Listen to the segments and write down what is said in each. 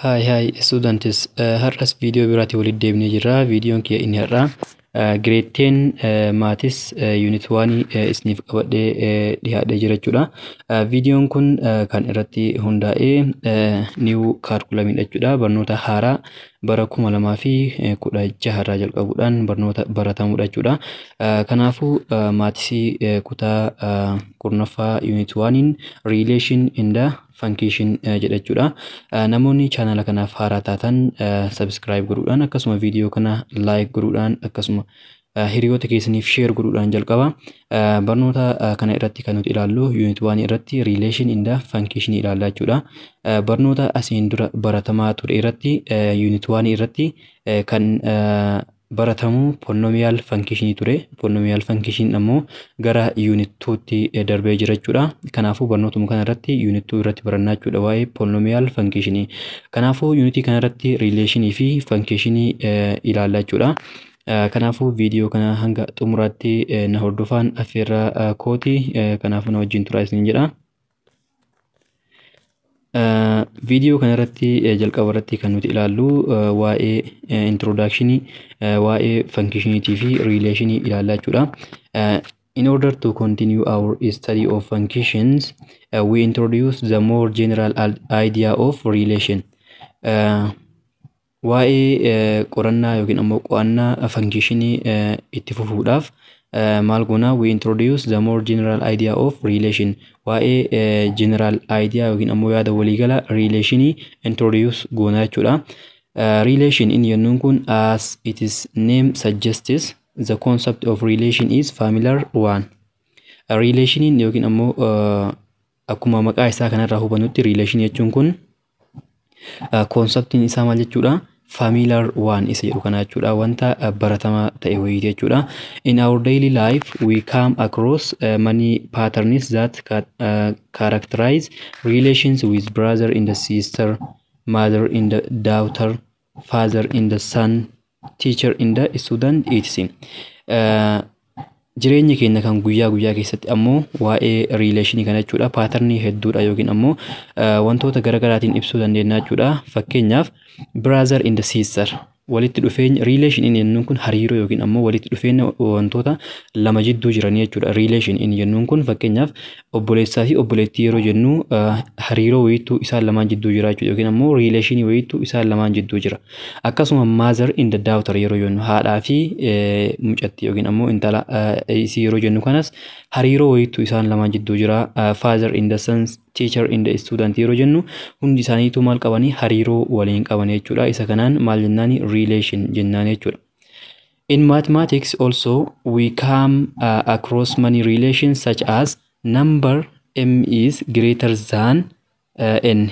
Hi hi students, har'as viidiyoo biraatii walitti deebinee jirra. Viidiyoon kiyya inni har'aa grade 10 maths unit 1 isiniif qabadhee dhiyaadhee jira jechuudha. Viidiyoon kun kan irratti hundaa'ee new curriculum jechuudha. Barnoota haaraa bara 2016 irraa jalqabuudhaan barnoota baratamudha jechuudha. Kanaafuu mathsii kutaa 10ffaa unit 1 relation and the function jedha jechuudha. Namoonni chaanala kanaaf haaraa taatan subscribe godhuudhaan, akkasuma viidiyoo kana like godhuudhaan, akkasuma hiriyoota keessaniif share godhuudhaan jalqaba. Barnoota kana irratti kan nuti ilaallu unit 1 irratti relation and the function ilaalla jechuudha. Barnoota asiin dura baratamaa ture irratti, unit 1 irratti kan baratamu polynomial function ture. Polynomial function ammoo gara unit 2tti darbee jira jechuudha. Kanaafuu barnootuma kana irratti unit 2 irratti barannaa jechuudha waa'ee polynomial function. Kanaafuu unitii kana irratti relationii fi function ilaalla jechuudha. Kanaafuu viidiyoo kana hanga xumuraatti na hordofaan affeerraa kooti. Kanaafuu na wajjin turaa isin jedha. Viidiyoo kana irratti jalqaba irratti kan nuti ilaallu waa'ee introductionii, waa'ee functioniitii fi relationii ilaallaa jechuudha. In order to continue our study of functions, we introduce the more general idea of relation. Waa'ee qorannaa yookiin ammoo qo'annaa functionii itti fufuudhaaf maal goona? We introduce the more general idea of relation. Waa'ee general idea yookiin ammoo yaada waliigala relationii introduce goona jechuudha. Relation inni jennuun kun, as its name suggests, the concept of relation is familiar one. Relationiin yookiin ammoo akkuma maqaa isaa kanarraa hubannutti relation jechuun kun conceptiin isaa maal jechuudha? Familiar one isa jedhu kana jechuudha. Wanta baratamaa ta'e wayii jechuudha. In our daily life we come across many patterns that characterize relations with brother and the sister, mother and the daughter, father and the son, teacher and the student, etc. Jireenya keenya kan guyyaa guyyaa keessatti ammoo waa'ee relationii kana jechuudha patternii hedduudha yookiin ammoo wantoota garaagaraatiin ibsuu dandeenya jechuudha. Fakkeenyaaf, brother and the sister walitti dhufeenya. Relation inni jennuun kun hariiroo yookiin ammoo walitti dhufeenya wantoota lama jidduu jiranii jechuudha. Relation inni jennuun kun fakkeenyaaf obboleessaa fi obboleettii yeroo jennu hariiroo wayiitu isaan lamaan jidduu jira jechuudha yookiin ammoo relationii wayiitu isaan lamaan jidduu jira. Akkasuma mother and the daughter yeroo jennu, haadhaa fi mucattii yookiin ammoo intala isii yeroo jennu kanas hariiroo wayiitu isaan lamaan jidduu jira. Father and the sons, teacher and the student yeroo jennu hundi isaaniitu maal qabanii? Hariiroo waliin qaban jechuudha. Isa kanaan maal jennaani? Relation jennaan jechuudha. In mathematics also we come across many relations, such as number m is greater than n.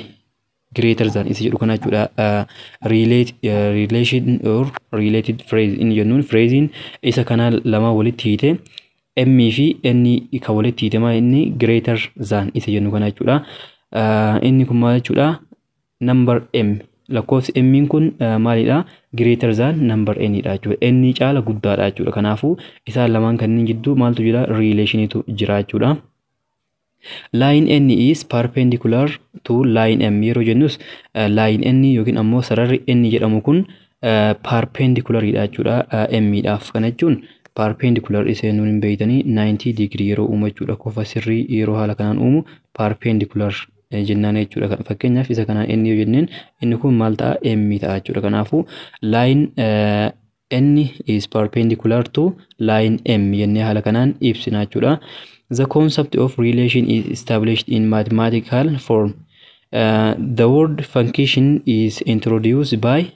Greater than isa jedhu kana jechuudha. Relation or related phrase inni jennuun, phrasein isa kana lama walitti hiite, m fi n kan walitti hiite, maal inni? Greater than isa jennu kana jechuudha. Inni kun maal jechuudha? Number m, lakkoofsi m kun maalidha? Greater than number n dha jechuudha. N caala guddaadha jechuudha. Kanaafuu isaan lamaan kanneen jidduu maaltu jira? Relationitu jira jechuudha. Line n is perpendicular to line m yeroo jennus, line n yookiin ammoo sararri n jedhamu kun perpendicularidha jechuudha m dhaaf. Kana jechuun perpendicular isa jennuun hin beeytanii, 90 degree yeroo uumu jechuudha. Kofa sirrii yeroo haala kanaan uumu perpendicular jennaan jechuudha. Fakkeenyaaf, isa kanaan n yoo jenneen inni kun maal ta'a? M ta'a jechuudha. Kanaafuu line n is perpendicular to line m jennee haala kanaan ibsina jechuudha. The concept of relation is established in mathematical form. The word function is introduced by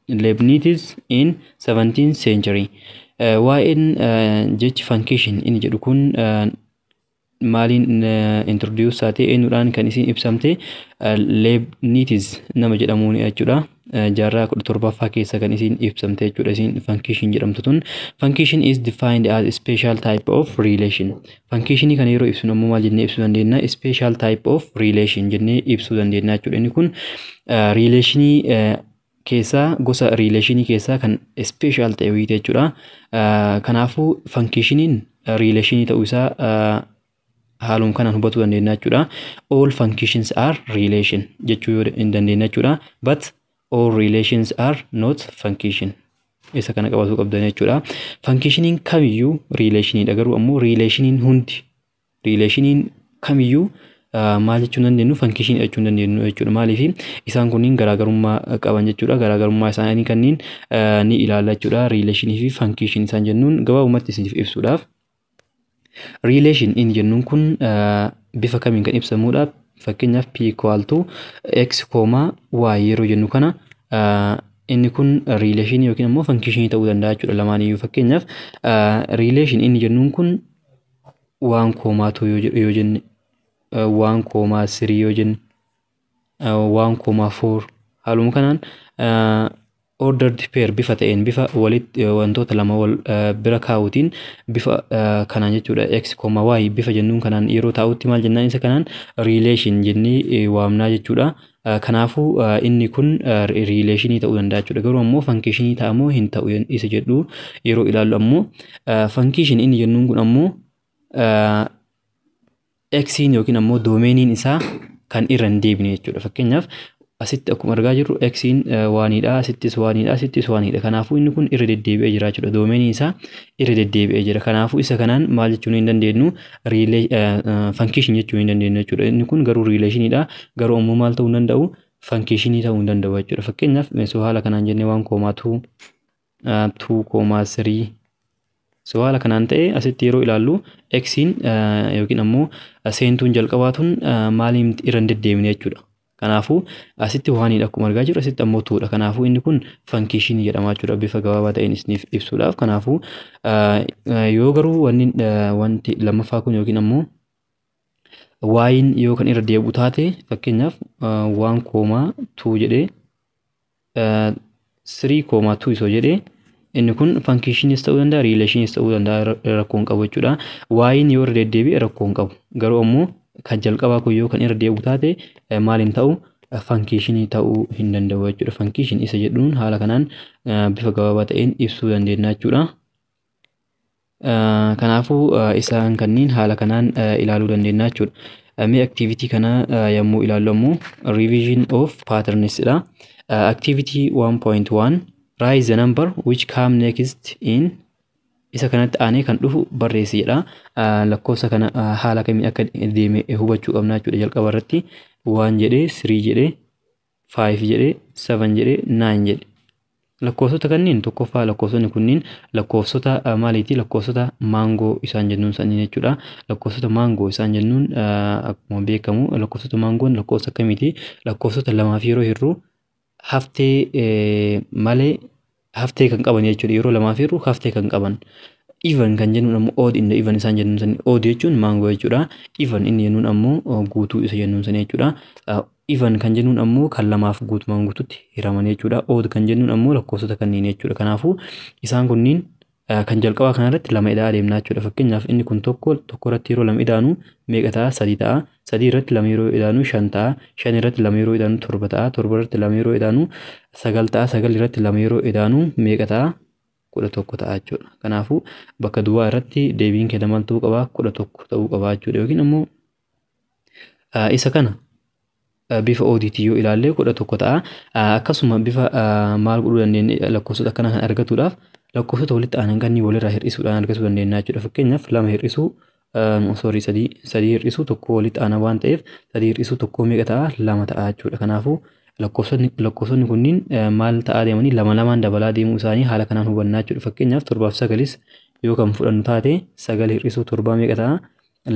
Leibniz in 17th century. Waa'een jechi function inni jedhu kun maaliin introduce taatee, eenyudhaan kan isin ibsamte? Leibniz nama jedhamuun jechuudha. Jaarraa 17ffaa keessa kan isin ibsamte jechuudha. Isin function jedhamtu tun. Function is defined as a special type of relation. Function kana yeroo ibsinu ammoo maal jennee ibsuu dandeenya? Special type of relation jennee ibsuu dandeenya jechuudha. Inni kun relationii keessaa, gosa relationii keessaa kan special ta'e wayiiti jechuudha. Kanaafuu functioniin relationii ta'uu isaa Haaluma kanaan hubachuu dandeenya jechuudha. All functions are relation jechuu yoo hin dandeenya jechuudha. But all relations are not function. Isa kana qabatu qabdan jechuudha. Functioniin kamiyyuu relationiidha, garuu ammoo relationiin hundi, relationiin kamiyyuu maal jechuu hin dandeenyu? Function jechuu hin dandeenyu jechuudha. Maaliif? Isaan kunniin garaagarummaa qaban jechuudha. Garaagarummaa isaanii kanneen ni ilaalla jechuudha. Relationii fi function isaan jennuun gabaabumatti isiniif ibsuudhaaf. Relation inni jennuun kun bifa kamiin kan ibsamudha? Fakkeenyaaf, p equal to x comma y yeroo jennu kana, inni kun relation yookiin ammoo function ta'uu danda'a jechuudha lamaaniyyuu. Fakkeenyaaf, relation inni jennuun kun 1 comma 2 yoo jenne, 1 comma 3 yoo jenne, 1 comma 4, haaluma kanaan ordered pair bifa ta'een, bifa walitti wantoota lama wal bira kaa'uutiin, bifa kanaan jechuudha, x comma y bifa jennuun kanaan yeroo taa'utti maal jennaan? Isa kanaan relation jennee waamnaa jechuudha. Kanaafuu inni kun relationii ta'uu danda'a jechuudha. Garuu ammoo functionii ta'amoo hin ta'u isa jedhu yeroo ilaallu ammoo, function inni jennuun kun ammoo xiin yookiin ammoo domainiin isaa kan irra hin deebine jechuudha. Fakkeenyaaf, asitti akkuma argaa jirru xiin oneiidha, asittis oneiidha, asittis oneiidha. Kanaafuu inni kun irra deddeebi'ee jira jechuudha. Domainiin isaa irra deddeebi'ee jira. Kanaafuu isa kanaan maal jechuu hin dandeenyu? Function jechuu hin dandeenyu jechuudha. Inni kun garuu relationiidha. Garuu ammoo maal ta'uu hin danda'u? Functionii ta'uu hin danda'u jechuudha. Fakkeenyaaf, so haala kanaan jennee 1 comma 2, 2 comma 3, so haala kanaan ta'e, asitti yeroo ilaallu xiin yookiin ammoo seentuun jalqabaatuun maaliin irra hin deddeebine jechuudha. Kanaafuu asitti oneiidha akkuma argaa jirru, asitti ammoo twodha. Kanaafuu inni kun functionii jedhama jechuudha bifa gabaabaa ta'een isiniif ibsuudhaaf. Kanaafuu yoo garuu wanni wanti lammaffaa kun yookiin ammoo yiin yoo kan irra deebi'u taate, fakkeenyaaf 1 comma 2 jedhee, 3 comma 2 isoo jedhee, inni kun functionis ta'uu danda'a, relationis ta'uu danda'a, rakkoo hin qabu jechuudha. Yiin yoo irra deddeebi'e rakkoo hin qabu. Garuu ammoo kan jalqabaa kun yoo kan irra deebi'u taate maal hin ta'u? Functionii ta'uu hin danda'u jechuudha. Function isa jedhuun haala kanaan bifa gabaabaa ta'een ibsuu dandeenya jechuudha. Kanaafuu isaan kanneen haala kanaan ilaaluu dandeenya jechuudha. Mee activity kana yommuu ilaallu ammoo revision of patterns dha. Activity 1.1, write the number which come next in, isa kanatti aanee kan dhufu barreessi jedha. Lakkoofsa kana haala kamiin akka deeme hubachuu qabna jechuudha. Jalqaba irratti 1 jedhee, 3 jedhee, 5 jedhee, 7 jedhee, 9 jedhe. Lakkoofsota kanneen tokkoffaa, lakkoofsonni kunniin lakkoofsota maaliiti? Lakkoofsota maangoo isaan jennuun sanii jechuudha. Lakkoofsota maangoo isaan jennuun akkuma beekamu lakkoofsota maangoon lakkoofsa akkamiiti? Lakkoofsota lamaaf yeroo hirru haftee malee haftee kan qaban jechuudha. Yeroo lamaaf hirru haftee kan qaban. Even kan jennuun ammoo odd inni even isaan jennuun sanii, odd jechuun maangoo jechuudha. Even inni jennuun ammoo guutuu isa jennuun sanii jechuudha. Even kan jennuun ammoo kan lamaaf guutumaan guututti hiraman jechuudha. Odd kan jennuun ammoo lakkoofsota kanneen jechuudha. Kanaafuu isaan kunniin kan jalqabaa kanarratti lama ida'aa deemnaa jechuudha. Fakkeenyaaf, inni kun tokko, tokko irratti yeroo lama idaanu meeqa ta'a? Sadii ta'a. Sadii irratti lama yeroo idaanu shan ta'a. Shan irratti lama yeroo idaanu torba ta'a. Torba irratti lama yeroo idaanu sagal ta'a. Sagal irratti lama yeroo idaanu meeqa ta'a? 11 ta'a jechuudha. Kanaafuu bakka duwwaa irratti deebiin keenya maal ta'uu qabaa? 11 ta'uu qabaa jechuudha. Yookiin ammoo isa kana bifa oddiitii yoo ilaalle 11 ta'a. Akkasuma bifa maal godhuu dandeenya? Lakkoofsota akkanaa kan argatuudhaaf lakkoofsota walitti aanan kanneen walirraa hir'isuudhaan argachuu dandeenya jechuudha. Fakkeenyaaf, lama hir'isuu, sorry, sadii, sadii hir'isuu tokko walitti aana waan ta'eef, sadii hir'isuu tokko meeqa ta'a? Lama ta'a jechuudha. Kanaafuu lakkoofsonni kunniin maal ta'aa deemanii? Lama lamaan dabalaa deemuu isaanii haala kanaan hubannaa jechuudha. Fakkeenyaaf, torbaaf sagalis yoo kan fudhannu taate, sagal hir'isuu torbaa meeqa ta'a?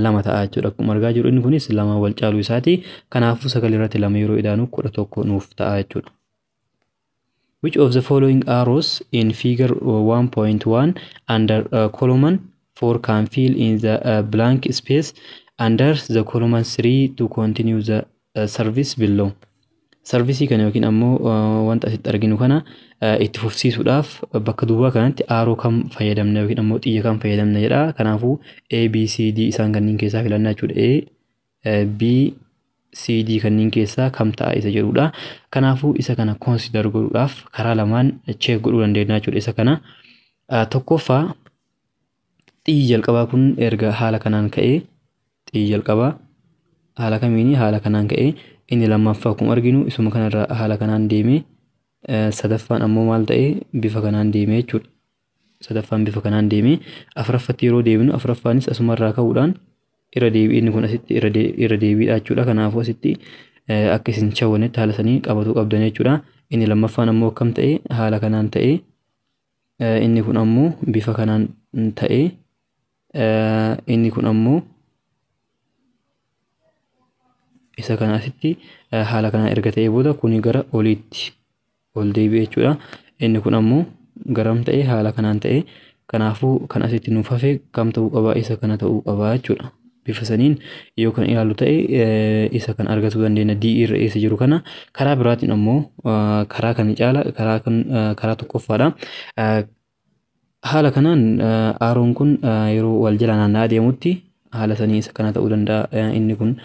Lama ta'a jechuudha. Akkuma argaa jirru inni kunis lama wal caaluu isaati. Kanaafuu sagal irratti lama yeroo idaanu 11 nuuf ta'a jechuudha. Which of the following arrows in figure 1.1 under column 4 can fill in the blank space under the column 3 to continue the service below? Serviceii kana yookiin ammoo wanta asitti arginu kana itti fufsiisuudhaaf bakka duwwaa kanatti arrow kam fayyadamna yookiin ammoo xiyya kam fayyadamna jedha. Kanaafuu A, B, C, D isaan kanneen keessaa filannaa jechuudha. A, B, C, D kanneen keessaa kam ta'a isa jedhudha. Kanaafuu isa kana consider godhuudhaaf karaa lamaan check godhuu dandeenya jechuudha. Isa kana tokkoffaa, xiyyi jalqabaa kun erga haala kanaan ka'ee, Xiyyi jalqabaa haala kamiini haala kanaan ka'ee, inni lammaffaa akkuma arginu isuma kanarraa haala kanaan deemee, sadaffaan ammoo maal ta'ee bifa kanaan deemee jechuudha. Sadaffaan bifa kanaan deemee, afuraffatti yeroo deebinu afuraffaanis asumarraa ka'uudhaan irra deebii, inni kun asitti irra deebiidha jechuudha. Kanaafuu asitti akka isin shawwanetti haala sanii qabatuu qabdan jechuudha. Inni lammaffaan ammoo akkam ta'e? Haala kanaan ta'e. Inni kun ammoo bifa kanaan ta'e. Inni kun ammoo isa kana asitti haala kanaan erga ta'ee booda kuni gara oliitti ol deebi'e jechuudha. Inni kun ammoo garam ta'e? Haala kanaan ta'e. Kanaafuu kan asitti nuuf hafe kam ta'uu qaba? Isa kana ta'uu qaba jechuudha. Bifa saniin yoo kan ilaallu ta'e isa kan argachuu dandeenya, D irra eessa jiru kana. Karaa biraatiin ammoo karaa kan caala karaa kan karaa tokkoffaadha. Haala kanaan arrown kun yeroo wal jala naanna'aa deemutti haala sanii isa kana ta'uu danda'a. Inni kun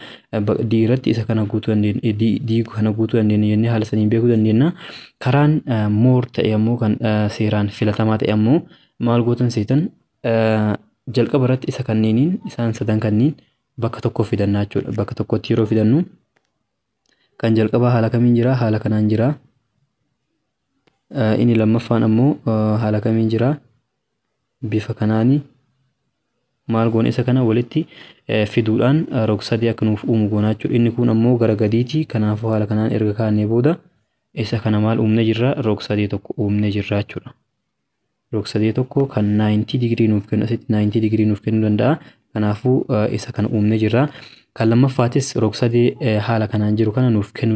D irratti isa kana guutuu dandeenya, D kana guutuu dandeenya jennee haala saniin beekuu dandeenya. Karaan more ta'e ammoo, kan seeraan filatamaa ta'e ammoo maal gootan seetan? Jalqaba irratti isa kanneeniin, isaan sadan kanniin bakka tokko fidannaa jechuudha. Bakka tokkotti yeroo fidannu kan jalqabaa haala kamiin jira? Haala kanaan jira. Inni lammaffaan ammoo haala kamiin jira? Bifa kanaani. Maal goona? Isa kana walitti fiduudhaan rog-sadee akka nuuf uumu goona jechuudha. Inni kun ammoo gara gadiiti. Kanaafuu haala kanaan erga kaa'annee booda isa kana maal uumnee jirra? Rog-sadee tokko uumnee jirra jechuudha. Rog-sadee tokko kan 90 digirii nuuf kennu, asitti 90 digirii nuuf kennuu danda'a. Kanaafuu isa kana uumnee jirra. Kan lammaffaatis rog-sadee haala kanaan jiru kana nuuf kennuu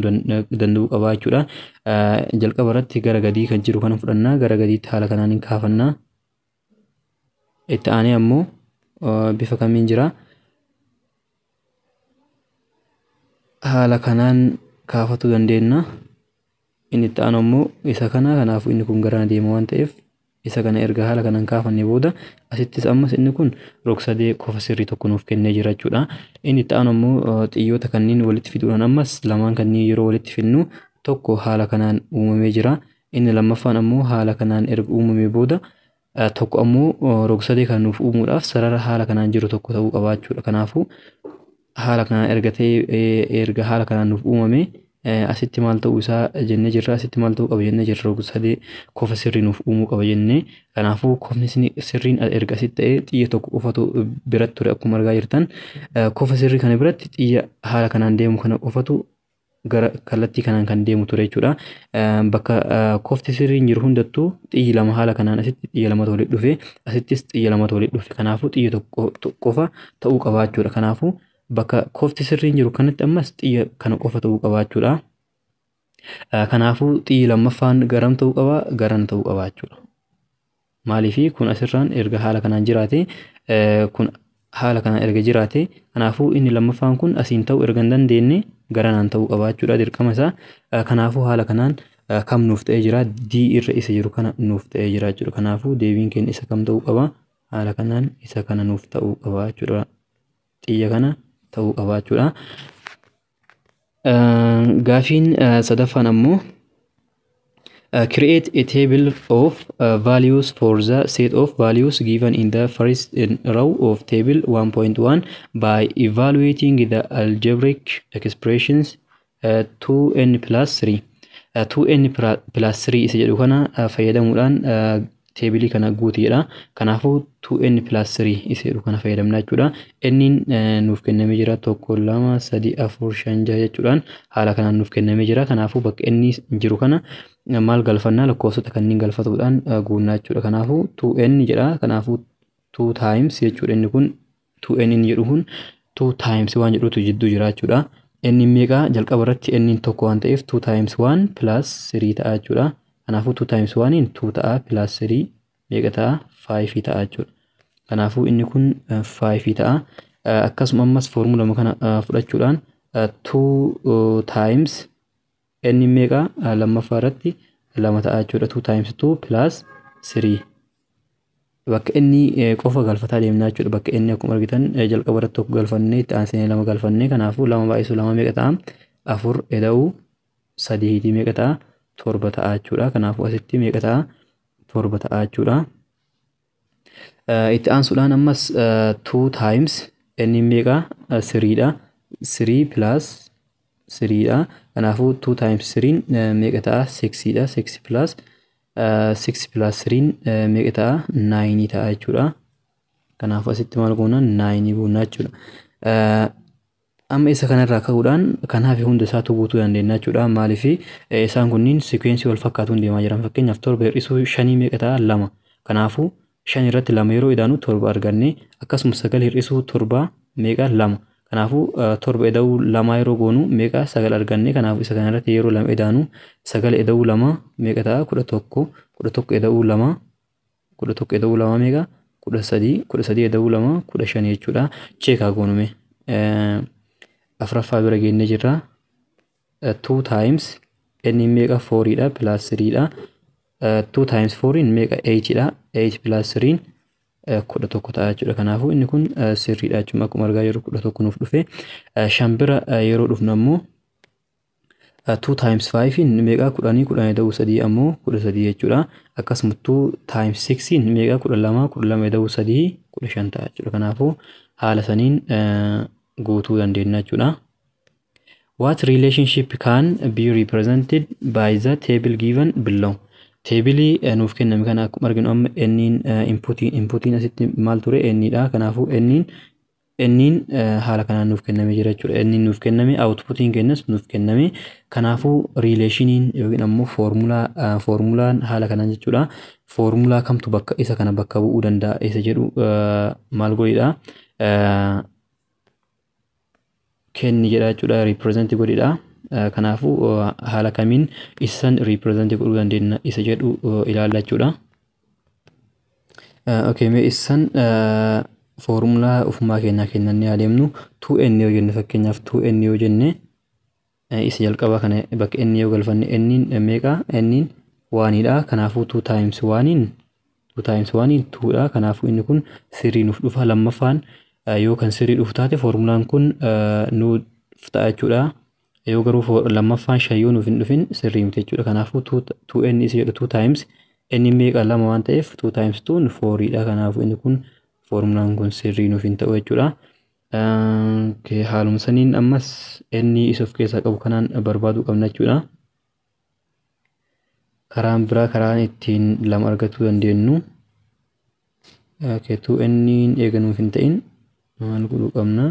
danda'uu qaba jechuudha. Jalqaba irratti gara gadii kan jiru kana fudhannaa, gara gadiitti haala kanaan hin kaafannaa. Itti aanee ammoo bifa kamiin jira? Haala kanaan kaafachuu dandeenya. Inni itti aanu ammoo isa kana. Kanaafuu inni kun garana deema waan ta'eef isa kana erga haala kanaan kaafannee booda asittis ammas inni kun rog-sadee kofa sirrii tokko nuuf kennee jira jechuudha. Inni itti aanu ammoo xiyyoota kanneen walitti fiduudhaan ammas lamaan kanneen yeroo walitti fidnu tokko haala kanaan uumamee jira. Inni lammaffaan ammoo haala kanaan erga uumamee booda tokko ammoo rog-sadee kan nuuf uumuudhaaf sarara haala kanaan jiru tokko ta'uu qaba jechuudha. Kanaafuu haala kanaan erga ta'ee, erga haala kanaan nuuf uumame, asitti maal ta'uu isaa jennee jirra? Asitti maal ta'uu qaba jennee jirra? Rog-sadee kofa sirrii nuuf uumuu qaba jennee. Kanaafuu kofni sirriin erga asitti ta'ee xiyya tokko qofatu biratti ture. Akkuma argaa jirtan kofa sirrii kana biratti xiyya haala kanaan deemu kana qofatu gara kallattii kanaan kan deemu ture jechuudha. Bakka kofti sirriin jiru hundattuu xiyyi lama haala kanaan, asitti xiyya lamatu walitti dhufe, asittis xiyya lamatu walitti dhufe. Kanaafuu xiyya tokko qofa ta'uu qaba jechuudha. Kanaafuu bakka kofti sirriin jiru kanatti ammas xiyya kana qofa ta'uu qaba jechuudha. Kanaafuu xiyyi lammaffaan garam ta'uu qaba? Garan ta'uu qaba jechuudha. Maaliifii kun asirraan erga haala kanaan jiraate, kun haala kanaan erga jiraate, kanaafuu inni lammaffaan kun asiin ta'uu erga hin dandeenye garanaan ta'uu qaba jechuudha dirqama isaa. Kanaafuu haala kanaan kam nuuf ta'ee jira? D irra isa jiru kana nuuf ta'ee jira jechuudha. Kanaafuu deebiin keenya isa kam ta'uu qaba? Haala kanaan isa kana nuuf ta'uu qaba jechuudha. Xiyya kana ta'uu qaba jechuudha. Gaafiin sadaffaan ammoo create a table of values for the set of values given in the first row of table 1.1 by evaluating the algebraic expressions 2n plus 3. 2n plus 3 isa jedhu kana fayyadamuudhaan tableii kana guuti jedha. Kanaafuu 2n plus 3 isa jedhu kana fayyadamna jechuudha. N'n nuuf kennamee jira, 1, 2, 3, 4, 5, 6 jechuudhaan haala kanaan nuuf kennamee jira. Kanaafuu bakka inni jiru kana maal galfannaa? Lakkoofsota kanneen galfatuudhaan guunnaa jechuudha. Kanaafuu 2n jedha. Kanaafuu 2 times jechuudha, inni kun 2n inni jedhu kun 2 times waan jedhutu jidduu jira jechuudha. Inni meeqa? Jalqaba irratti inni tokko waan ta'eef 2 times 1 plus 3 ta'a jechuudha. Kanaafuu 2 times 1 2 ta'a, plus 3 meeqa ta'a? 5 ta'a jechuudha. Kanaafuu inni kun 5 ta'a. Akkasuma ammas foormulama kana fudhachuudhaan 2 times inni meeqa? Lammaffaa irratti lama ta'a jechuudha. 2 times 2 plus 3, bakka inni qofa galfataa deemnaa jechuudha. Bakka inni akkuma argitan jalqaba irratti tokko galfannee, itti aansinee lama galfannee, kanaafuu lama baay'isuu lama meeqa ta'a? Afur eda'uu sadiitii meeqa ta'a? 7 ta'a jechuudha. Kanaafuu asitti meeqa ta'a? 7 ta'a jechuudha. Itti aansuudhaan ammas 2 times N meeqa? 3dha. 3 plus 3dha. Kanaafuu 2 times 3 meeqa ta'a? 6dha. 6 plus 6 plus 3 meeqa ta'a? 9 ta'a jechuudha. Kanaafuu asitti maal goona? 9 goona jechuudha. Amma isa kanarraa ka'uudhaan kanaaf hunda isaatu guutuu dandeenya jechuudha. Maaliif isaan kunniin sequence wal fakkaatuun deemaa jiran. Fakkeenyaaf 7 hir'isuu 5 meeqa ta'a? 2. Kanaafuu 5 irratti 2 yeroo idaanu 7 arganne. Akkasuma 9 hir'isuu 7 meeqa? 2. Kanaafuu 7 ida'uu 2 yeroo goonu meeqa? 9 arganne. Kanaafuu isa kanarratti yeroo 2 idaanu 9 ida'uu 2 meeqa ta'a? 11. 11 ida'uu 2 11 ida'uu 2 meeqa? 13. 13 ida'uu 2 15 jechuudha. Check haa goonume. Afuraffaa bira geennee jirra. 2 times n meeqa? 4dha plus 3dha. 2 times 4 meeqa? 8dha. 8 plus 3 11 ta'a jechuudha. Kanaafuu inni kun sirriidha jechuudha. Akkuma argaa jirru 11 nuuf dhufe. 5 bira yeroo dhufnu ammoo 2 times 5 meeqa? 10 10 ida'uu 3 ammoo 13 jechuudha. Akkasuma 2 times 6 meeqa? 12 12 ida'uu 3 15 ta'a jechuudha. Kanaafuu haala saniin guutuu dandeenya jechuudha. What relationship can be represented by the table given below? Teebilii nuuf kenname kana akkuma arginu amma n'n inputiin asitti maal ture? N'dha. Kanaafuu n'n haala kanaan nuuf kenname jira jechuudha. N'n nuuf kenname, outputiin kennas nuuf kenname. Kanaafuu relationiin yookiin ammoo foormulaan haala kanaan jechuudha. Foormulaa kamtu bakka isa kana bakka bu'uu danda'a isa jedhu maal godhidha? Kenni jedha jechuudha. Represent godhidha. Kanaafuu haala kamiin isan represent godhuu dandeenya isa jedhu ilaalla jechuudha. Okay, mee isan foormulaa ofumaa keenyaa kennannee adeemnu. 2n yoo jenne, fakkeenyaaf 2n yoo jenne, isa jalqabaa kana bakka n yoo galfanne, n meeqa? N oneidha. Kanaafuu 2 times 1 2 times 1 2dha. Kanaafuu inni kun sirrii nuuf dhufa. Lammaffaan yoo kan sirrii dhufu taate foormulaan kun nuuf ta'a jechuudha. Yoo garuu lammaffaan 5 yoo nuuf hin dhufin sirrii miti jechuudha. Kanaafuu 2n isa jedhu 2 times n meeqa? 2 waan ta'eef 2 times 2 4dha. Kanaafuu inni kun foormulaan kun sirrii nuuf hin ta'u jechuudha. Haaluma saniin ammas n isa of keessaa qabu kanaan barbaaduu qabna jechuudha. Karaan biraa karaan ittiin 2 argachuu dandeenyu, 2n eega nuuf hin ta'in maal godhuu qabna?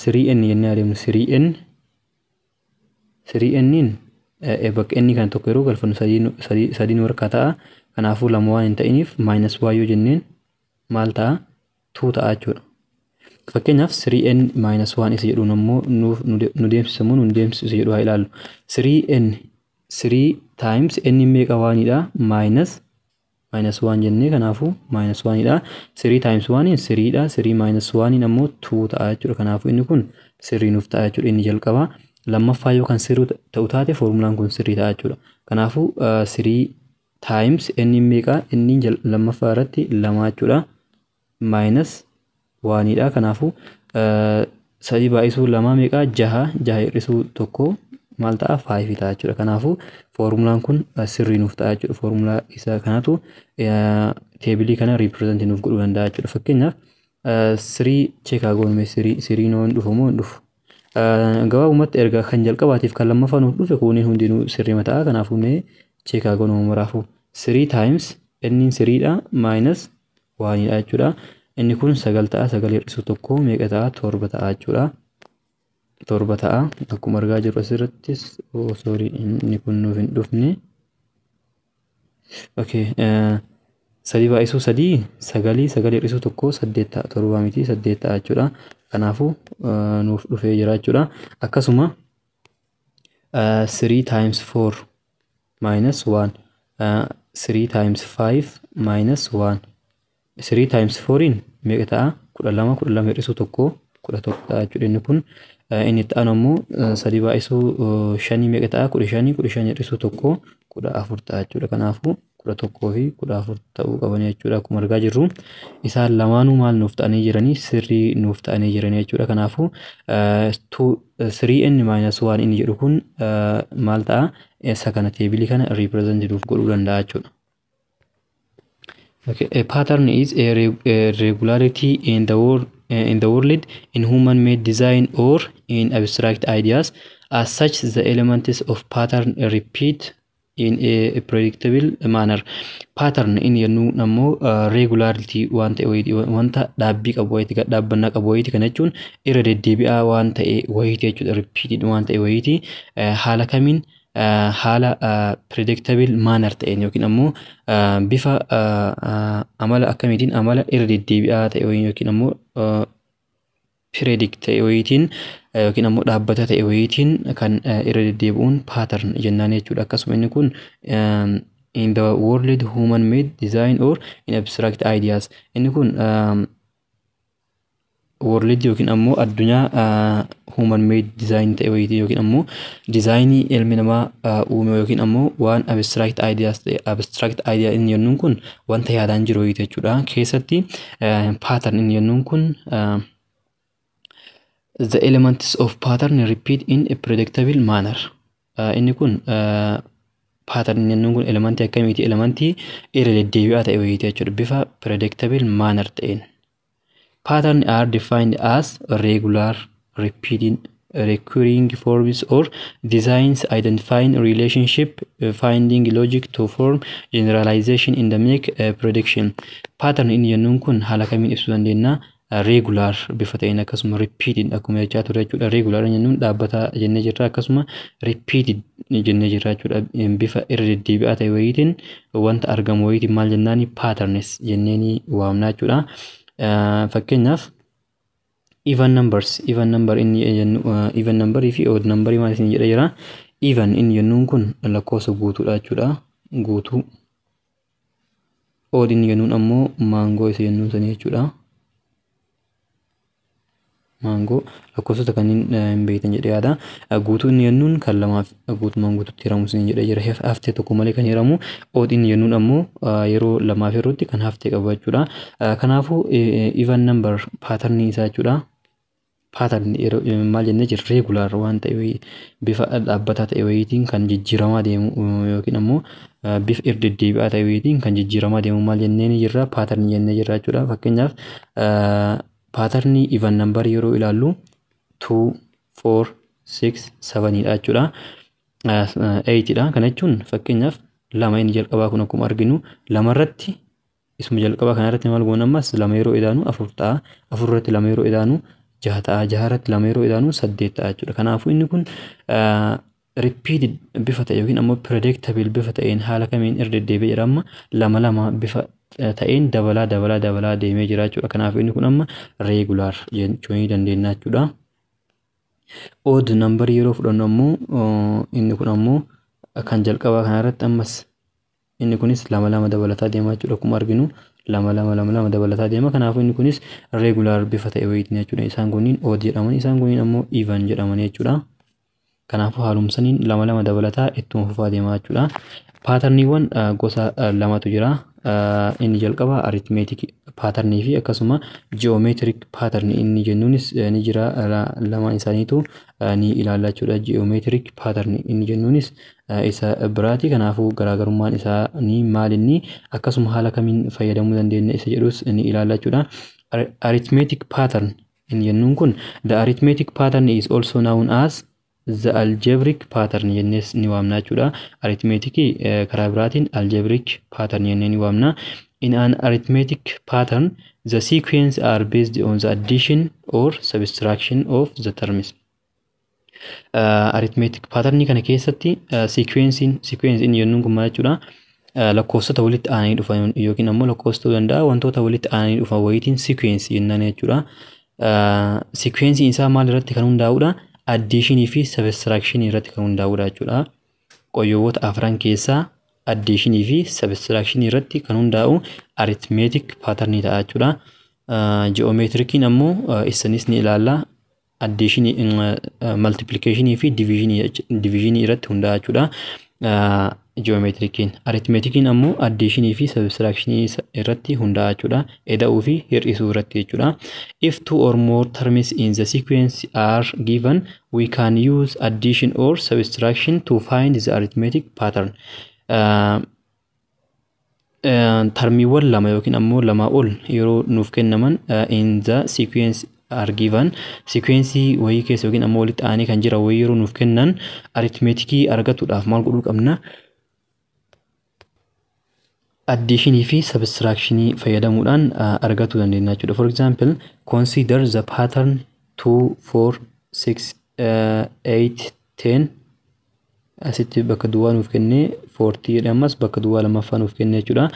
3n jennee adeemnu. 3n 3n bakka n kana tokko yeroo galfannu sadii nu harkaa ta'a. Kanaafuu 2 waan hin ta'iniif minus 1 yoo jenneen maal ta'a? 2 ta'a jechuudha. Fakkeenyaaf 3n minus 1 isa jedhuun ammoo nu deemsisa moo nu deemsisu isa jedhu haa ilaallu. 3n 3 times n meeqa? Oneidha. Minus 1 jennee, kanaafuu minus 1dha. 3 times 1 3dha. 3 minus 1 ammoo 2 ta'a jechuudha. Kanaafuu inni kun sirrii nuuf ta'a jechuudha inni jalqabaa. Lammaffaa yoo kan sirrii ta'u taate foormulaan kun sirrii ta'a jechuudha. Kanaafuu 3 times n meeqa? Inni lammaffaa irratti 2 jechuudha. Minus 1dha. Kanaafuu 3 baay'isuu 2 meeqa? 6. 6 hir'isuu 1 maal ta'a? 5 ta'a jechuudha. Kanaafuu foormulaan kun sirrii nuuf ta'a jechuudha. Foormulaa isa kanatu teebilii kana represent nuuf godhuu danda'a jechuudha. Fakkeenyaaf 3 check haa goonu. 3 noo hin dhufu moo hin dhufu? Gabaabumatti erga kan jalqabaatiif kan lammaffaa nuuf dhufe kunneen hundinuu sirrii ta'a. Kanaafuu mee check haa goonu maraafuu. 3 times n 3dha minus 1dha jechuudha. Inni kun 9 ta'a. 9 hir'isuu 1 meeqa ta'a? 7 ta'a jechuudha. 7 ta'a. Akkuma argaa jirru asirrattis, oh sorry, inni kun nuuf hin dhufne. Okay, 3 baay'isuu 3 9, 9 hir'isuu 1 8 ta'a. 7 miti, 8 ta'a jechuudha. Kanaafuu nuuf dhufee jira jechuudha. Akkasuma 3 times 4 minus 1, 3 times 5 minus 1. 3 times 4 meeqa ta'a? 12. 12 hir'isuu 1 11 ta'a jechuudha inni kun. Inni itti aanu ammoo 3 baay'isuu 5 meeqa ta'a? 15. 15 hir'isuu 1 14 ta'a jechuudha. Kanaafuu 11 fi 14 ta'uu qaban jechuudha. Akkuma argaa jirru isaan lamaanuu maal nuuf ta'anii jiranii? Sirrii nuuf ta'anii jiranii jechuudha. Kanaafuu 3n minus 1 inni jedhu kun maal ta'a? Isa kana teebilii kana represent nuuf godhuu danda'a jechuudha. Okay, a pattern is a regularity in the world in the world, in human made design or in abstract ideas. As such, the elements of pattern repeat in a predictable manner. Pattern inni jennuun ammoo regularity waan ta'e wayiiti, wanta dhaabbii qabu wayiiti, dhaabbannaa qabu wayiiti. Kana jechuun irra deddeebi'aa waan ta'e wayiiti jechuudha. Repeated waan ta'e wayiiti. Haala kamiin? Haala predictable manner ta'een yookiin ammoo bifa amala akkamiitiin, amala irra deddeebi'aa ta'e wayii yookiin ammoo predict ta'e wayiitiin yookiin ammoo dhaabbata ta'e wayiitiin kan irra deddeebi'uun pattern jennaan jechuudha. Akkasuma inni kun in the world, human made design or in abstract ideas. Inni kun world yookiin ammoo addunyaa human made design ta'e wayiitiin yookiin ammoo dizaayinii ilmi namaa uume yookiin ammoo waan abstract ideas ta'e. Abstract idea inni jennuun kun wanta yaadaan jiru wayiiti jechuudha. Keessatti pattern inni jennuun kun the elements of pattern repeat in a predictable manner. Inni kun pattern inni jennuun kun elementii akkamiiti? Elementii irra deddeebi'aa ta'e wayiiti jechuudha. Bifa predictable manner ta'een. Pattern are defined as regular, repeating, recurring forms or designs identifying relationship, finding logic to form generalization in the make a prediction. Pattern inni jennuun kun haala kamiin ibsuu dandeenya? Regular bifa ta'een, akkasuma repeated akkuma jechaa ture jechuudha. Regular jennuun dhaabbata jennee jirra, akkasuma repeated jennee jirra jechuudha. Bifa irra deddeebi'aa ta'e wayiitiin wanta argamu wayiitiin maal jennaani? Patterns jenneeni waamna jechuudha. Fakkeenyaaf, even numbers, even number inni jennu, even numberii fi odd numberii maal isin jedhee jira. Even inni jennuun kun lakkoofsa guutuudha jechuudha. Guutuu. Odd inni jennuun ammoo maangoo isa jennuun sanii jechuudha. Maangoo lakkoofsota kanneen hin beektan jedhee yaada. Guutuu inni jennuun kan lamaaf guutumaan guututti hiramu isin jedhee jira. Haftee tokko malee kan hiramu. Odd inni jennuun ammoo yeroo lamaaf hirrutti kan haftee qabu jechuudha. Kanaafuu even number patternii isaa jechuudha. Pattern yeroo maal jennee jirra? Regular waan ta'e, bifa dhaabbataa ta'e wayiitiin kan jijjiiramaa deemu yookiin ammoo bifa irra deddeebi'aa ta'e wayiitiin kan jijjiiramaa deemu maal jennee ni jirra? Pattern jennee jirra jechuudha. Fakkeenyaaf, patternii even number yeroo ilaallu 2, 4, 6, 7 dha jechuudha. 8 dha. Kana jechuun fakkeenyaaf lama inni jalqabaa kun akkuma arginu lamarratti, isuma jalqabaa kanarratti maal goona? Ammas lama yeroo idaanu afur ta'a. Afur irratti lama yeroo idaanu jaha ta'a. Jaha irratti lama yeroo idaanu saddeet ta'a jechuudha. Kanaafuu inni kun repeated bifa ta'e yookiin ammoo predictable bifa ta'een haala kamiin irra deddeebi'ee jira? Amma lama lama bifa ta'een dabalaa dabalaa dabalaa deemee jira jechuudha. Kanaafuu inni kun amma regular jechuu ni dandeenya jechuudha. Odd number yeroo fudhannu ammoo inni kun ammoo kan jalqabaa kanarratti ammas inni kunis lama lama dabalataa deema jechuudha. Akkuma arginu lama lama lama lama dabalataa deema. Kanaafuu inni kunis regular bifa ta'e wayiitiin jechuudha. Isaan kunniin odd jedhaman, isaan kunniin ammoo even jedhaman jechuudha. Kanaafuu haalumsaniin lama lama dabalataa ittuma fufaa deema jechuudha. Patterniiwwan gosa lamatu jira. Inni jalqaba arithmetic patternii fi akkasuma geometric patternii inni jennuunis ni jira. Lamaan isaaniitu ni ilaalla jechuudha. Geometric patternii inni jennuunis isa biraati. Kanaafuu garaagarummaan isaa ni maal inni, akkasuma haala kamiin fayyadamuu dandeenya isa jedhus ni ilaalla jechuudha. Arithmetic pattern inni jennuun kun, the arithmetic pattern is also known as the algebraic pattern jennees ni waamna jechuudha. Arithmetic karaa biraatiin algebraic pattern jennee ni waamna. In an arithmetic pattern, the sequence are based on the addition or subtraction of the terms. Arithmetic pattern kana keessatti sequencing, sequence inni jennuun kun maal jechuudha? Lakkoofsota walitti aananii dhufan yookiin ammoo lakkoofsa ta'uu danda'a, wantoota walitti aananii dhufan wayiitiin sequence jennaan jechuudha. Sequencing isaa maal irratti kan hundaa'udha? Additionii fi subtraction irratti kan hundaa'udha jechuudha. Qoyyoowwota afran keessaa additionii fi subtraction irratti kan hundaa'u arithmetic pattern ta'a jechuudha. Geometriciin ammoo isanis ni ilaalla. Additionii, multiplicationii fi divisionii irratti hundaa'a jechuudha. Geometriciin. Arithmeticiin ammoo additionii fi subtractionii irratti hundaa'a jechuudha. Ida'uu fi hir'isuu irratti jechuudha. If two or more terms in the sequence are given, we can use addition or subtraction to find the arithmetic pattern. Termiiwwan lama yookiin ammoo lamaa ol yeroo nuuf kennaman, in the sequence are given, sequence wayii keessa yookiin ammoo walitti aanee kan jiran wayii yeroo nuuf kennan, arithmeticii argatuudhaaf maal godhuu qabna? Additionii fi subtractionii fayyadamuudhaan argachuu dandeenya jechuudha. For example, consider the pattern 2, 4, 6, 8, 10. Asitti bakka duwwaa nuuf kennee, 40 jedhee ammas bakka duwwaa lammaffaa nuuf kennee jechuudha.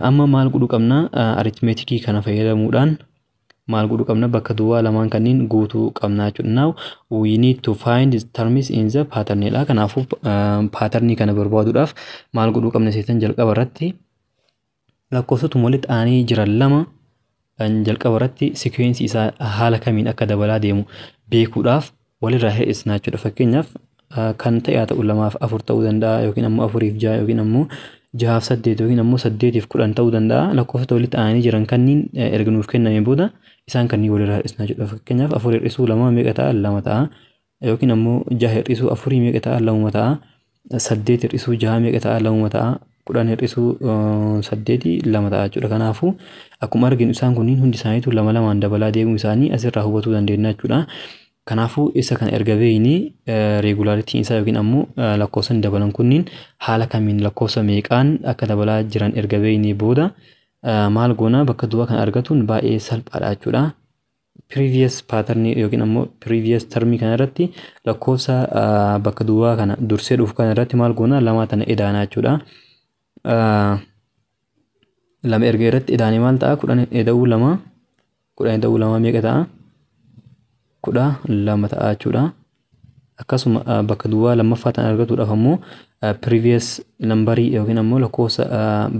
Amma maal godhuu qabna? Arithmeticii kana fayyadamuudhaan maal godhuu qabna? Bakka duwwaa lamaan kanneen guutuu qabna jechuudha. Now we need to find terms in the pattern dha. Kanaafuu patternii kana barbaaduudhaaf maal godhuu qabna seetan? Jalqaba irratti lakkoofsotuma walitti aananii jiran lama jalqaba irratti sequence isaa haala kamiin akka dabalaa deemu beekuudhaaf walirraa hir'isna jechuudha. Fakkeenyaaf, kan ta'e haa ta'u, lamaaf afur ta'uu danda'a, yookiin ammoo afuriif jaha, yookiin ammoo jahaaf saddeet, yookiin ammoo saddeetiif 10 ta'uu danda'a. Lakkoofsota walitti aananii jiran kanniin erga nuuf kenname booda isaan kanneen walirraa hir'isna jechuudha. Fakkeenyaaf, afur hir'isuu lama meeqa ta'a? Lama ta'a. Yookiin ammoo jaha hir'isuu afurii meeqa ta'a? Lamuma ta'a. Saddeet hir'isuu jaha meeqa ta'a? Lamuma ta'a. 10 hir'isuu saddeetii lama ta'a jechuudha. Kanaafuu akkuma arginu isaan kunniin hundi isaaniitu lama lamaan dabalaa deemuu isaanii asirraa hubatuu dandeenya jechuudha. Kanaafuu isa kana erga beeknee, regularityn isaa yookiin ammoo lakkoofsonni dabalan kunniin haala kamiin, lakkoofsa meeqaan akka dabalaa jiran erga beeknee booda maal goona? Bakka duwwaa kana argatuun baay'ee salphaadha jechuudha. Previous pattern yookiin ammoo previous termii kana irratti lakkoofsa bakka duwwaa kana dursee dhufu kana irratti maal goona? Lama tana edaanaa jechuudha. Lama erga irratti edaanee maal ta'a? 10 eda'uu lama, 10 eda'uu lama meeqa ta'a? 12 ta'a jechuudha. Akkasuma bakka duwwaa lammaffaa tan argatuudhaaf ammoo previous numberii yookiin ammoo lakkoofsa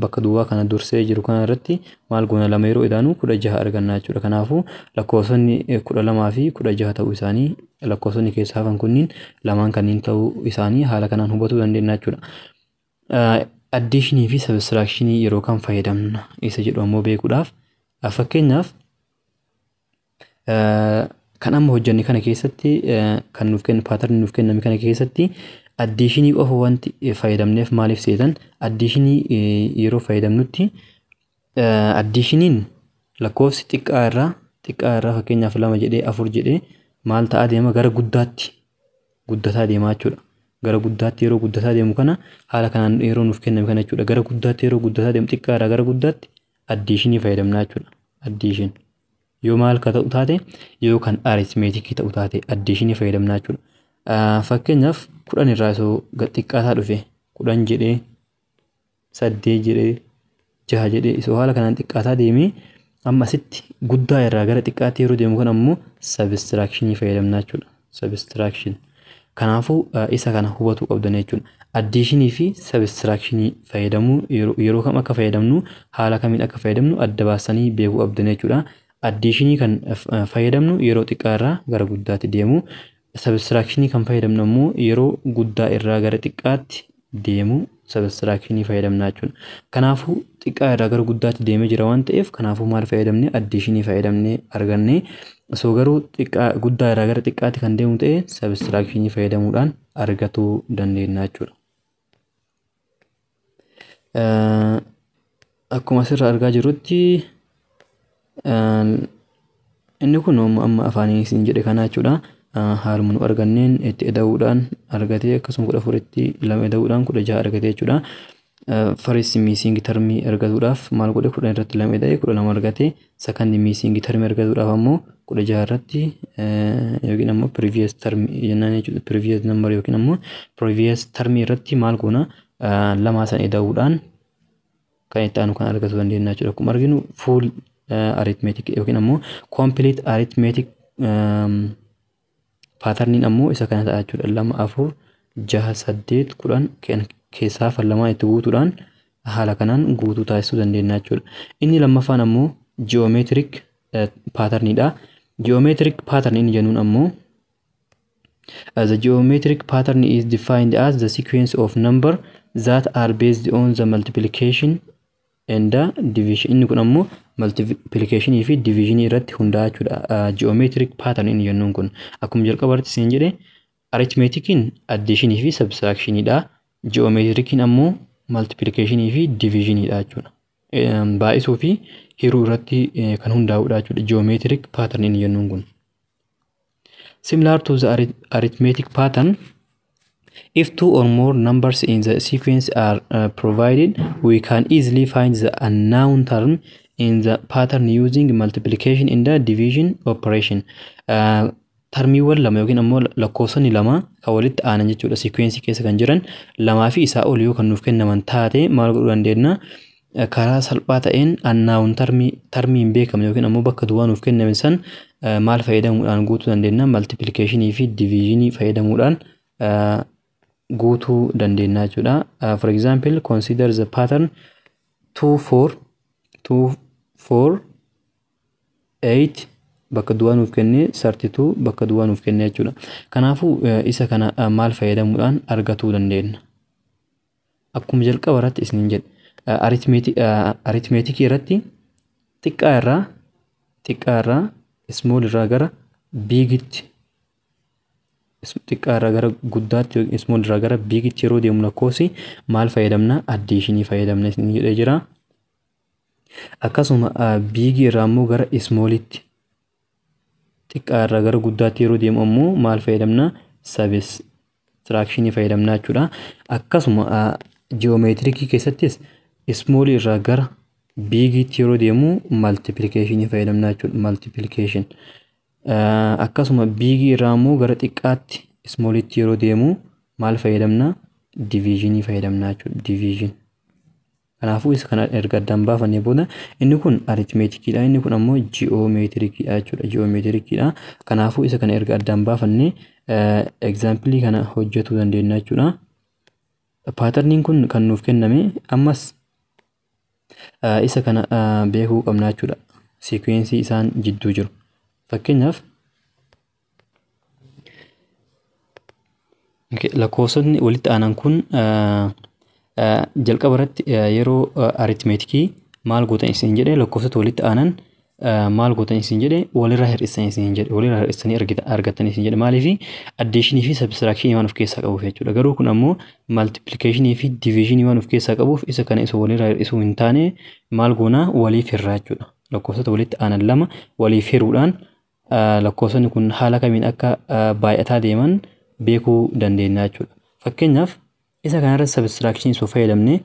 bakka duwwaa kana dursee jiru kana irratti maal goona? Lama yeroo edaanu 16 arganna jechuudha. Kanaafuu lakkoofsonni 12 fi 16 ta'uu isaanii, lakkoofsonni keessaa hafan kunniin lamaan kanneen ta'uu isaanii haala kanaan hubatuu dandeenya jechuudha. Additionii fi subtractionii yeroo kam fayyadamna isa jedhu ammoo beekuudhaaf, fakkeenyaaf, kan amma hojjenne kana keessatti, kan nuuf kennu pattern nuuf kenname kana keessatti additionii qofa wanti fayyadamneef maaliif seetan? Additionii yeroo fayyadamnutti additioniin lakkoofsi xiqqaa irraa, fakkeenyaaf, lama jedhee, afur jedhee, maal ta'aa deema? Gara guddaatti guddataa deemaa jechuudha. Gara guddaatti yeroo guddataa deemu kana, haala kanaan yeroo nuuf kenname kana jechuudha. Gara guddaatti yeroo guddataa deemu, xiqqaa irraa gara guddaatti additionii fayyadamnaa jechuudha. Addition. Yoo maal ka ta'u taate? Yoo kan arithmeticii ta'u taate additionii fayyadamnaa jechuudha. Fakkeenyaaf, 10 irraa osoo xiqqaataa dhufe, 10 jedhee, saddeet jedhee, jaha jedhee, osoo haala kanaan xiqqaataa deemee, amma asitti guddaa irraa gara xiqqaatti yeroo deemu kan ammoo subtractionii fayyadamnaa jechuudha. Subtraction. Kanaafuu isa kana hubatuu qabdan jechuudha. Additionii fi subtractionii fayyadamuu yeroo kam akka fayyadamnu, haala kamiin akka fayyadamnu adda baasanii beekuu qabdan jechuudha. Additionii kan fayyadamnu yeroo xiqqaa irraa gara guddaatti deemu. Subtractionii kan fayyadamnu ammoo yeroo guddaa irraa gara xiqqaatti deemu subtractionii fayyadamna jechuudha. Kanaafuu xiqqaa irraa gara guddaatti deemee jira waan ta'eef, kanaafuu maal fayyadamne? Additionii fayyadamnee arganne. Osoo garuu xiqqaa guddaa irraa gara xiqqaatti kan deemu ta'e, subtractionii fayyadamuudhaan argatuu dandeenya jechuudha. Akkuma asirraa argaa jirrutti, inni kun amma afaanii isin jedhe kana jechuudha. Haaluma nu arganneen itti eda'uudhaan argatee, akkasuma 14tti lama eda'uudhaan 16 argatee jechuudha. First missing termii argatuudhaaf maal godhe? 10 irratti lama eda'ee 12 argate. Second missing termii argatuudhaaf ammoo 16 irratti yookiin ammoo previous termii jennaan jechuudha. Previous number yookiin ammoo previous termii irratti maal goona? Lamaa san eda'uudhaan kan itti aanu kan argatu dandeenya jechuudha. Akkuma arginu full arithmetic yookiin ammoo complete arithmetic patterniin ammoo isa kana ta'a jechuudha. Lama, afur, jaha, saddeet, 10 keessaa hafan lamaan itti guutuudhaan haala kanaan guutuu taasisuu dandeenya jechuudha. Inni lammaffaan ammoo geometric patterniidha. Geometric pattern inni jennuun ammoo, the geometric pattern is defined as the sequence of number that are based on the multiplication and the division. Inni kun ammoo multiplication fi division irratti hundaa'a jechuudha. Geometric pattern inni jennuun kun, akkuma jalqaba irratti isin jedhe, arithmeticiin addition fi subtractionidha. Geometriciin ammoo Multiplicationii fi divisioniidha jechuudha. Baay'isuu fi hiruu irratti kan hundaa'udha jechuudha. Geometric pattern inni jennuun kun. Similar to the arithmetic pattern, if two or more numbers in the sequence are provided, we can easily find the unknown term in the pattern using multiplication in the division operation. Termiiwwan lama yookiin ammoo lakkoofsonni lama kan walitti aanan jechuudha. Sequence keessa kan jiran lamaa fi isaa ol yoo kan nuuf kennaman taate, maal godhuu dandeenya? Karaa salphaa ta'een unknown termii, termii hin beekamne yookiin ammoo bakka duwwaa nuuf kenname san maal fayyadamuudhaan guutuu dandeenya? Multiplicationii fi divisionii fayyadamuudhaan guutuu dandeenya jechuudha. For example, consider the pattern 2 4 2 4 8 bakka duwwaa nuuf kennee, 32 bakka duwwaa nuuf kennee jechuudha. Kanaafuu isa kana maal fayyadamuudhaan argatuu dandeenya? Akkuma jalqaba irratti isiniin jedhe, arithmeticii irratti xiqqaa irraa, small irraa gara bigitti, xiqqaa irraa gara guddaatti yookiin small irraa gara bigitti yeroo deemu lakkoofsi maal fayyadamna? Additionii fayyadamna isiniin jedhee jira. Akkasuma bigii irraa immoo gara smallitti, xiqqaa irraa gara guddaatti yeroo deemu ammoo maal fayyadamna? Subtractionii fayyadamna jechuudha. Akkasuma geometricii keessattis smallii irraa gara bigiitti yeroo deemu multiplicationii fayyadamna jechuudha. Multiplication. Akkasuma bigii irraa immoo gara xiqqaatti, smallitti yeroo deemu maal fayyadamna? Divisionii fayyadamna jechuudha. Division. Kanaafuu isa kana erga addaan baafannee booda, inni kun arithmeticiidha, inni kun ammoo geometriciidha jechuudha. Geometriciidha. Kanaafuu isa kana erga addaan baafannee examplii kana hojjetuu dandeenya jechuudha. Patterniin kun kan nuuf kenname, ammas isa kana beekuu qabna jechuudha. Sequencii isaan jidduu jiru. Fakkeenyaaf, lakkoofsonni walitti aanan kun jalqaba irratti yeroo arithmeticii maal gootan isin jedhe? Lakkoofsota walitti aanan maal gootan isin jedhe? Walirraa hir'isan isin jedhe. Walirraa hir'isanii argatan isin jedhe. Maaliif? Additionii fi subtractionii waan of keessaa qabuuf jechuudha. Garuu kun ammoo multiplicationii fi divisionii waan of keessaa qabuuf, isa kana isa walirraa hir'isuu hin taane maal goonaa? Waliif hirraa jechuudha. Lakkoofsota walitti aanan lama waliif hiruudhaan lakkoofsonni kun haala kamiin akka baay'ataa deeman beekuu dandeenya jechuudha. Fakkeenyaaf, isa kanarratti subtractionii osoo fayyadamne,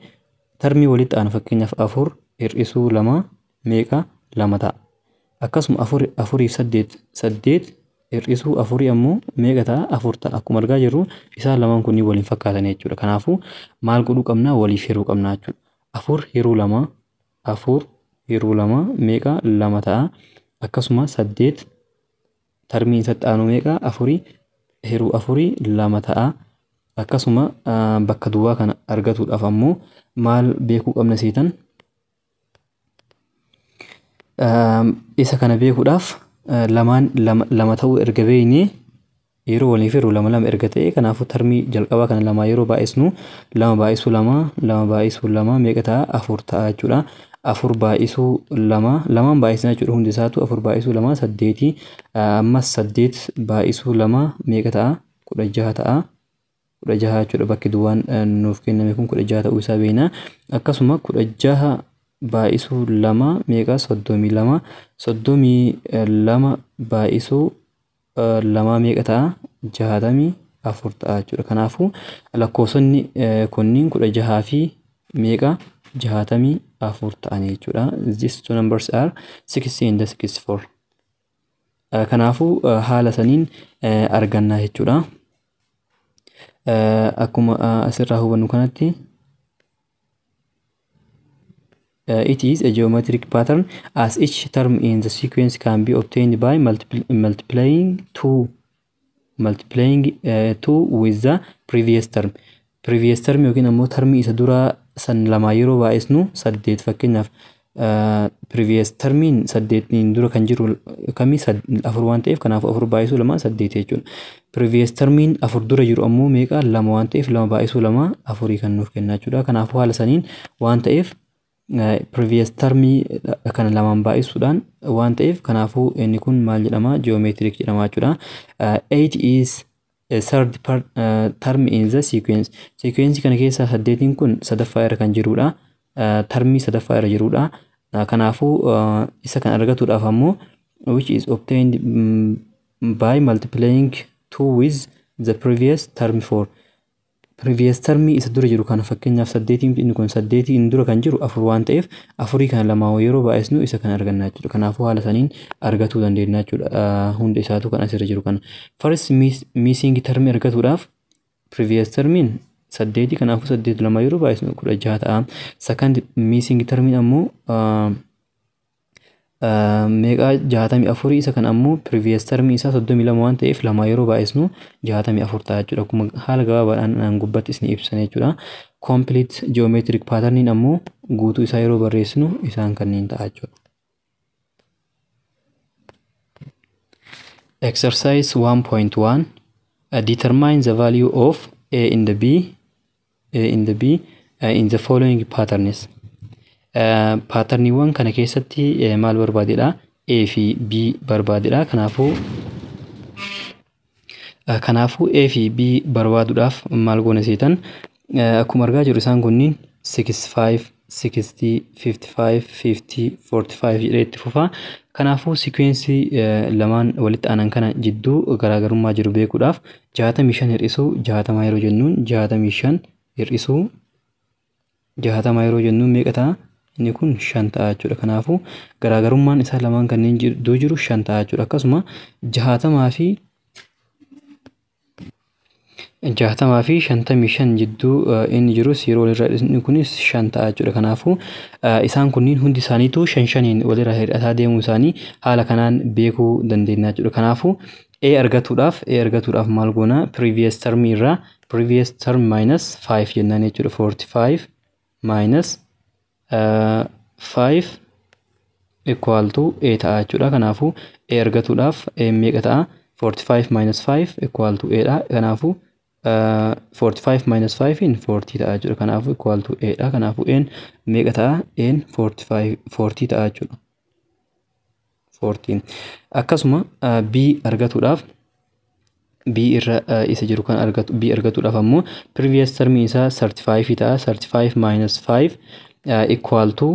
termii walitti aanu, fakkeenyaaf, afur hir'isuu lama meeqa? Lama ta'a. Akkasuma afur, afuriif saddeet, saddeet hir'isuu afurii ammoo meeqa ta'a? Afur ta'a. Akkuma argaa jirru isaan lamaan kunniin waliin fakkaatan jechuudha. Kanaafuu maal godhuu qabna? Waliif hiruu qabna jechuudha. Afur hiruu lama, afur hiruu lama meeqa? Lama ta'a. Akkasuma saddeet termiin isatti aanu meeqa? Afurii hiruu afurii lama ta'a. Akkasuma bakka duwwaa kana argatuudhaaf ammoo maal beekuu qabna seetan? Isa kana beekuudhaaf lamaan lama ta'uu erga beeknee, yeroo waliif hirru lama lama erga ta'e, kanaafuu termii jalqabaa kana lama yeroo baay'isnu, lama baay'isuu lama, lama baay'isuu lama meeqa ta'a? Afur ta'a jechuudha. Afur baay'isuu lama, lamaan baay'isna jechuudha hundi isaatu. Afur baay'isuu lama saddeeti. Ammas saddeet baay'isuu lama meeqa ta'a? 16 ta'a. 16 jechuudha. Bakki duwwaan nuuf kenname kun 16 ta'uu isaa beekna. Akkasuma 16 baay'isuu lama meeqa? 32. 32 baay'isuu lama meeqa ta'a? 64 ta'a jechuudha. Kanaafuu lakkoofsonni kunniin 16 fi meeqa? 64 ta'anii jechuudha. These two numbers are 60 and 64. Kanaafuu haala saniin arganna jechuudha. Akkuma asirraa hubannu kanatti, it is a geometric pattern as each term in the sequence can be obtained by multiplying two with the previous term. Previous term yookiin ammoo termii isa duraa san lamaa yeroo baay'isnu saddeet. Fakkeenyaaf, previous termiin saddeetiin dura kan jiru kamii? Afur waan ta'eef, kanaafuu afur baay'isuu lama saddeet jechuudha. Previous termiin afur dura jiru ammoo meeqa? Lama waan ta'eef, lama baay'isuu lama afurii kan nuuf kenna jechuudha. Kanaafuu haala saniin waan ta'eef, previous termii kana lamaan baay'isuudhaan waan ta'eef, kanaafuu inni kun maal jedhama? Geometric jedhama jechuudha. 8 is Third term in the sequence. Sequence kana keessaa saddeetiin kun sadaffaa irra kan jirudha. Termii sadaffaa irra jirudha. Kanaafuu isa kan argatuudhaaf ammoo which is obtained by multiplying 2 with the previous term 4. Previous termii isa dura jiru kana, fakkeenyaaf saddeetiin, inni kun saddeetii inni dura kan jiru afur waan ta'eef, afurii kana lamaa yeroo baay'isnu isa kana arganna jechuudha. Kanaafuu haala saniin argatuu dandeenya jechuudha. Hunda isaatu kan asirra jiru kana. First missing termii argatuudhaaf previous termiin saddeetii, kanaafuu saddeet lama yeroo baay'isnu 16 ta'a. Second missing termiin ammoo meeqaa? 64. Isa kan ammoo previous termii isaa 32 waan ta'eef, lama yeroo baay'isnu 64 ta'a jechuudha. Akkuma haala gabaabaadhaan gubbatti isin ibsan jechuudha. Complete geometric patterniin ammoo guutuu isaa yeroo barreessinu isaan kanneen ta'a jechuudha. Exercise 1.1. Determine the value of A in the B A in the B in the following patterns. Paatarniiwwan kana keessatti maal barbaadedha? A fi B barbaadedha. Kanaafuu A fi B barbaaduudhaaf maal goona seetan? Akkuma argaa jirru isaan kunniin 65, 60, 55, 50, 45 jedhee itti fufa. Kanaafuu sikwensii lamaan walitti aanan kana jidduu garaagarummaa jiru beekuudhaaf 65 hir'isuu 60 yeroo jennuun, 65 hir'isuu 60 yeroo jennuun meeqa ta'a? Inni kun 5 ta'a jechuudha. Kanaafuu garaagarummaan isaa lamaan kanneen jidduu jiru 5 ta'a jechuudha. Akkasuma 60 fi 55 jidduu inni jirus yeroo walirraa inni kunis 5 ta'a jechuudha. Kanaafuu isaan kunniin hundi isaaniitu shan shaniin walirraa hir'ataa deemuu isaanii haala kanaan beekuu dandeenya jechuudha. Kanaafuu A argatuudhaaf maal goona? Previous term irraa previous term minus 5 jennaan jechuudha. 45 minus 5 equal to A ta'a jechuudha. Kanaafuu A argatuudhaaf A meeqa ta'a? 45 minus 5 equal to A dha. Kanaafuu 45 minus 5 in 40 ta'a jechuudha. Kanaafuu equal to A dha. Kanaafuu N meeqa ta'a? N 45 40 ta'a jechuudha. 14. Akkasuma B argatuudhaaf, B irra isa jiru kan argatu, B argatuudhaaf ammoo previous term isaa 35 ta'a. 35 minus 5 equal to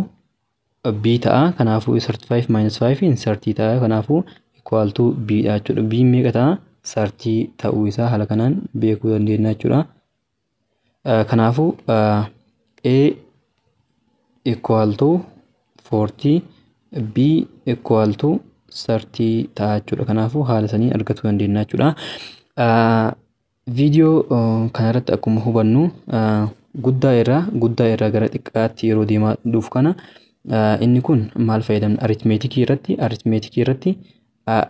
B ta'a. Kanaafuu 35 minus 5 in 30 ta'a. Kanaafuu equal to B dha jechuudha. B meeqa ta'a? 30 ta'uu isaa haala kanaan beekuu dandeenya jechuudha. Kanaafuu A equal to 40, B equal to 30 ta'a jechuudha. Kanaafuu haala sanii argachuu dandeenya jechuudha. Viidiyoo kanarratti akkuma hubannu guddaa irraa gara xiqqaatti yeroo deemaa dhufu kana inni kun maal fayyadamna? Arithmeticii irratti,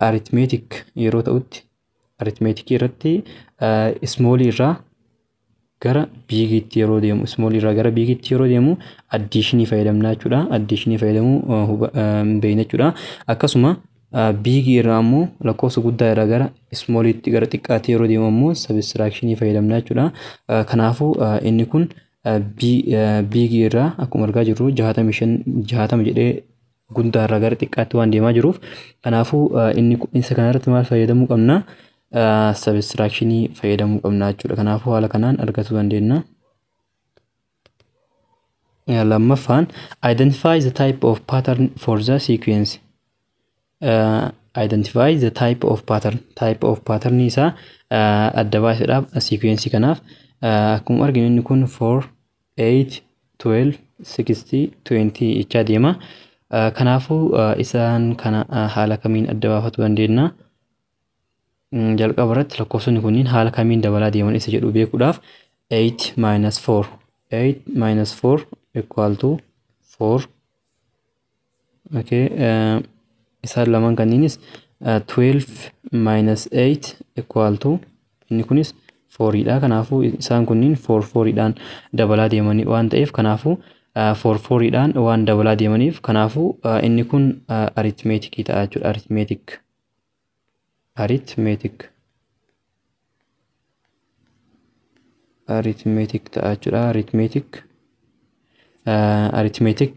arithmetic yeroo ta'utti, arithmeticii irratti smallii irraa gara bigiitti yeroo deemu, smallii irraa gara bigiitti yeroo deemu additionii fayyadamna jechuudha. Additionii fayyadamuu beekna jechuudha. Akkasuma bigii irraa ammoo, lakkoofsa guddaa irraa gara smalliitti, gara xiqqaatti yeroo deemu ammoo subtractionii fayyadamna jechuudha. Kanaafuu inni kun bigii irraa akkuma argaa jirru 65, 60 jedhee guddaa irraa gara xiqqaatti waan deemaa jiruuf, kanaafuu inni isa kanarratti maal fayyadamuu qabna? Subtractionii fayyadamuu qabna jechuudha. Kanaafuu haala kanaan argachuu dandeenya. Lammaffaan, identify the type of pattern for the sequence. Identify the type of pattern. Type of pattern isaa adda baasuudhaaf sequence kanaaf akkuma arginu inni kun 4, 8, 12, 60, 20 jechaa deema. Kanaafuu isaan kana haala kamiin adda baafachuu dandeenya? Jalqaba irratti lakkoofsonni kunniin haala kamiin dabalaa deeman isa jedhu beekuudhaaf 8 minus 4, 8 minus 4 equal to 4. Okay, isaan lamaan kanniinis 12 minus 8 equal to, inni kunis 4 dha. Kanaafuu isaan kunniin 4 4 dhaan dabalaa deemanii waan ta'eef, kanaafuu 4 4 dhaan waan dabalaa deemaniif, kanaafuu inni kun arithmeticii ta'a jechuudha. Arithmetic ta'a jechuudha. Arithmetic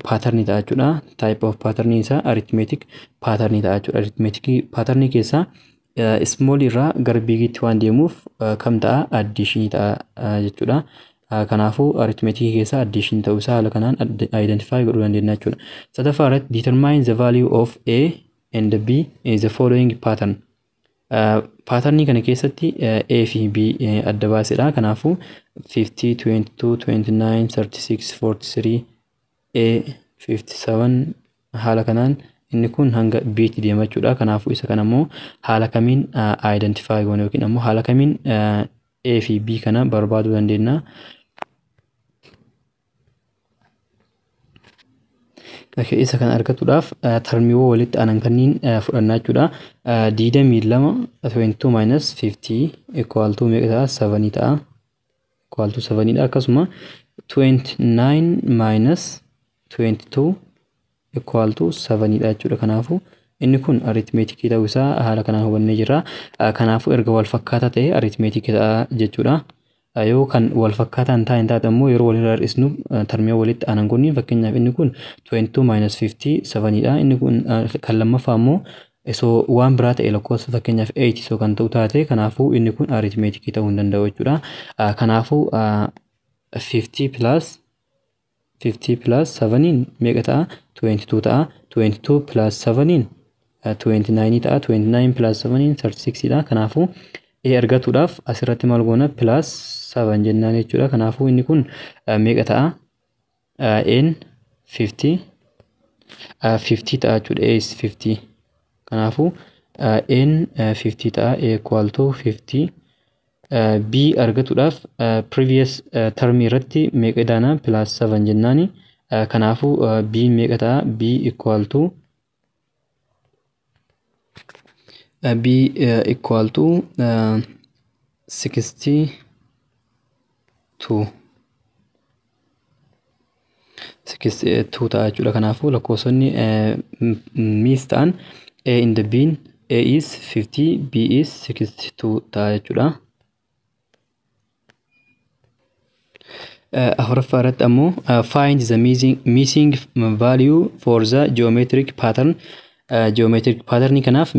pattern ta'a jechuudha. Type of pattern isaa arithmetic pattern ta'a jechuudha. Arithmetic pattern keessaa Small irraa gara bigitti waan deemuuf kam ta'a? Addition ta'a jechuudha. Kanaafuu arithmetic keessaa addition ta'uu isaa haala kanaan identify godhuu dandeenya jechuudha. Sadaffaa irratti determine the value of A and B in the following pattern. Patternii kana keessatti A fi B adda baasedha. Kanaafuu 50, 22, 29, 36, 43, A 57 haala kanaan inni kun hanga B tti deema jechuudha. Kanaafuu isa kana immoo haala kamiin identify goona yookiin ammoo haala kamiin A fi B kana barbaaduu dandeenya. Isa kana argachuudhaaf termiiwwan walitti aanan kanneen fudhannaa jechuudha. 22 22 minus 50 equal to meeqa ta'a? 7 ta'a. Equal to 7 dha. Akkasuma 29 minus 22 equal to 7 dha jechuudha. Kanaafuu inni kun arithmetic ta'uu isaa haala kanaan hubannee jirra. Kanaafuu erga wal fakkaataa ta'e arithmetic ta'a jechuudha. Yoo kan wal fakkaataa hin taane taate immoo yeroo walirraa hir'isnu termiiwwan walitti aanan kunniin fakkeenyaaf inni kun 22 minus 57 dha. Inni kun kan lammaffaa immoo osoo waan biraa ta'e lakkoofsa fakkeenyaaf 8 osoo kan ta'u taate kanaafuu inni kun arithmetic ta'uu hin danda'u jechuudha. Kanaafuu 50 plus 50 plus 7 meeqa ta'a? 22 ta'a. 22 plus 7 29 ta'a. 29 plus 7 36 dha. Kanaafuu A argatuudhaaf asirratti maal goona? Plus 7 jennaan jechuudha. Kanaafuu inni kun meeqa ta'a? N 50 50 ta'a jechuudha. A is 50. Kanaafuu N 50 ta'a. A equal to 50. B argatuudhaaf previous term irratti meeqa idaana? Plus 7 jennaani. Kanaafuu B meeqa ta'a? B equal to B equal to 62 62 ta'a jechuudha. Kanaafuu lakkoofsonni miis ta'an A in the B, A is 50, B is 62 ta'a jechuudha. Afuraffaa irratti ammoo find the missing value for the geometric pattern. Geometric pattern kanaaf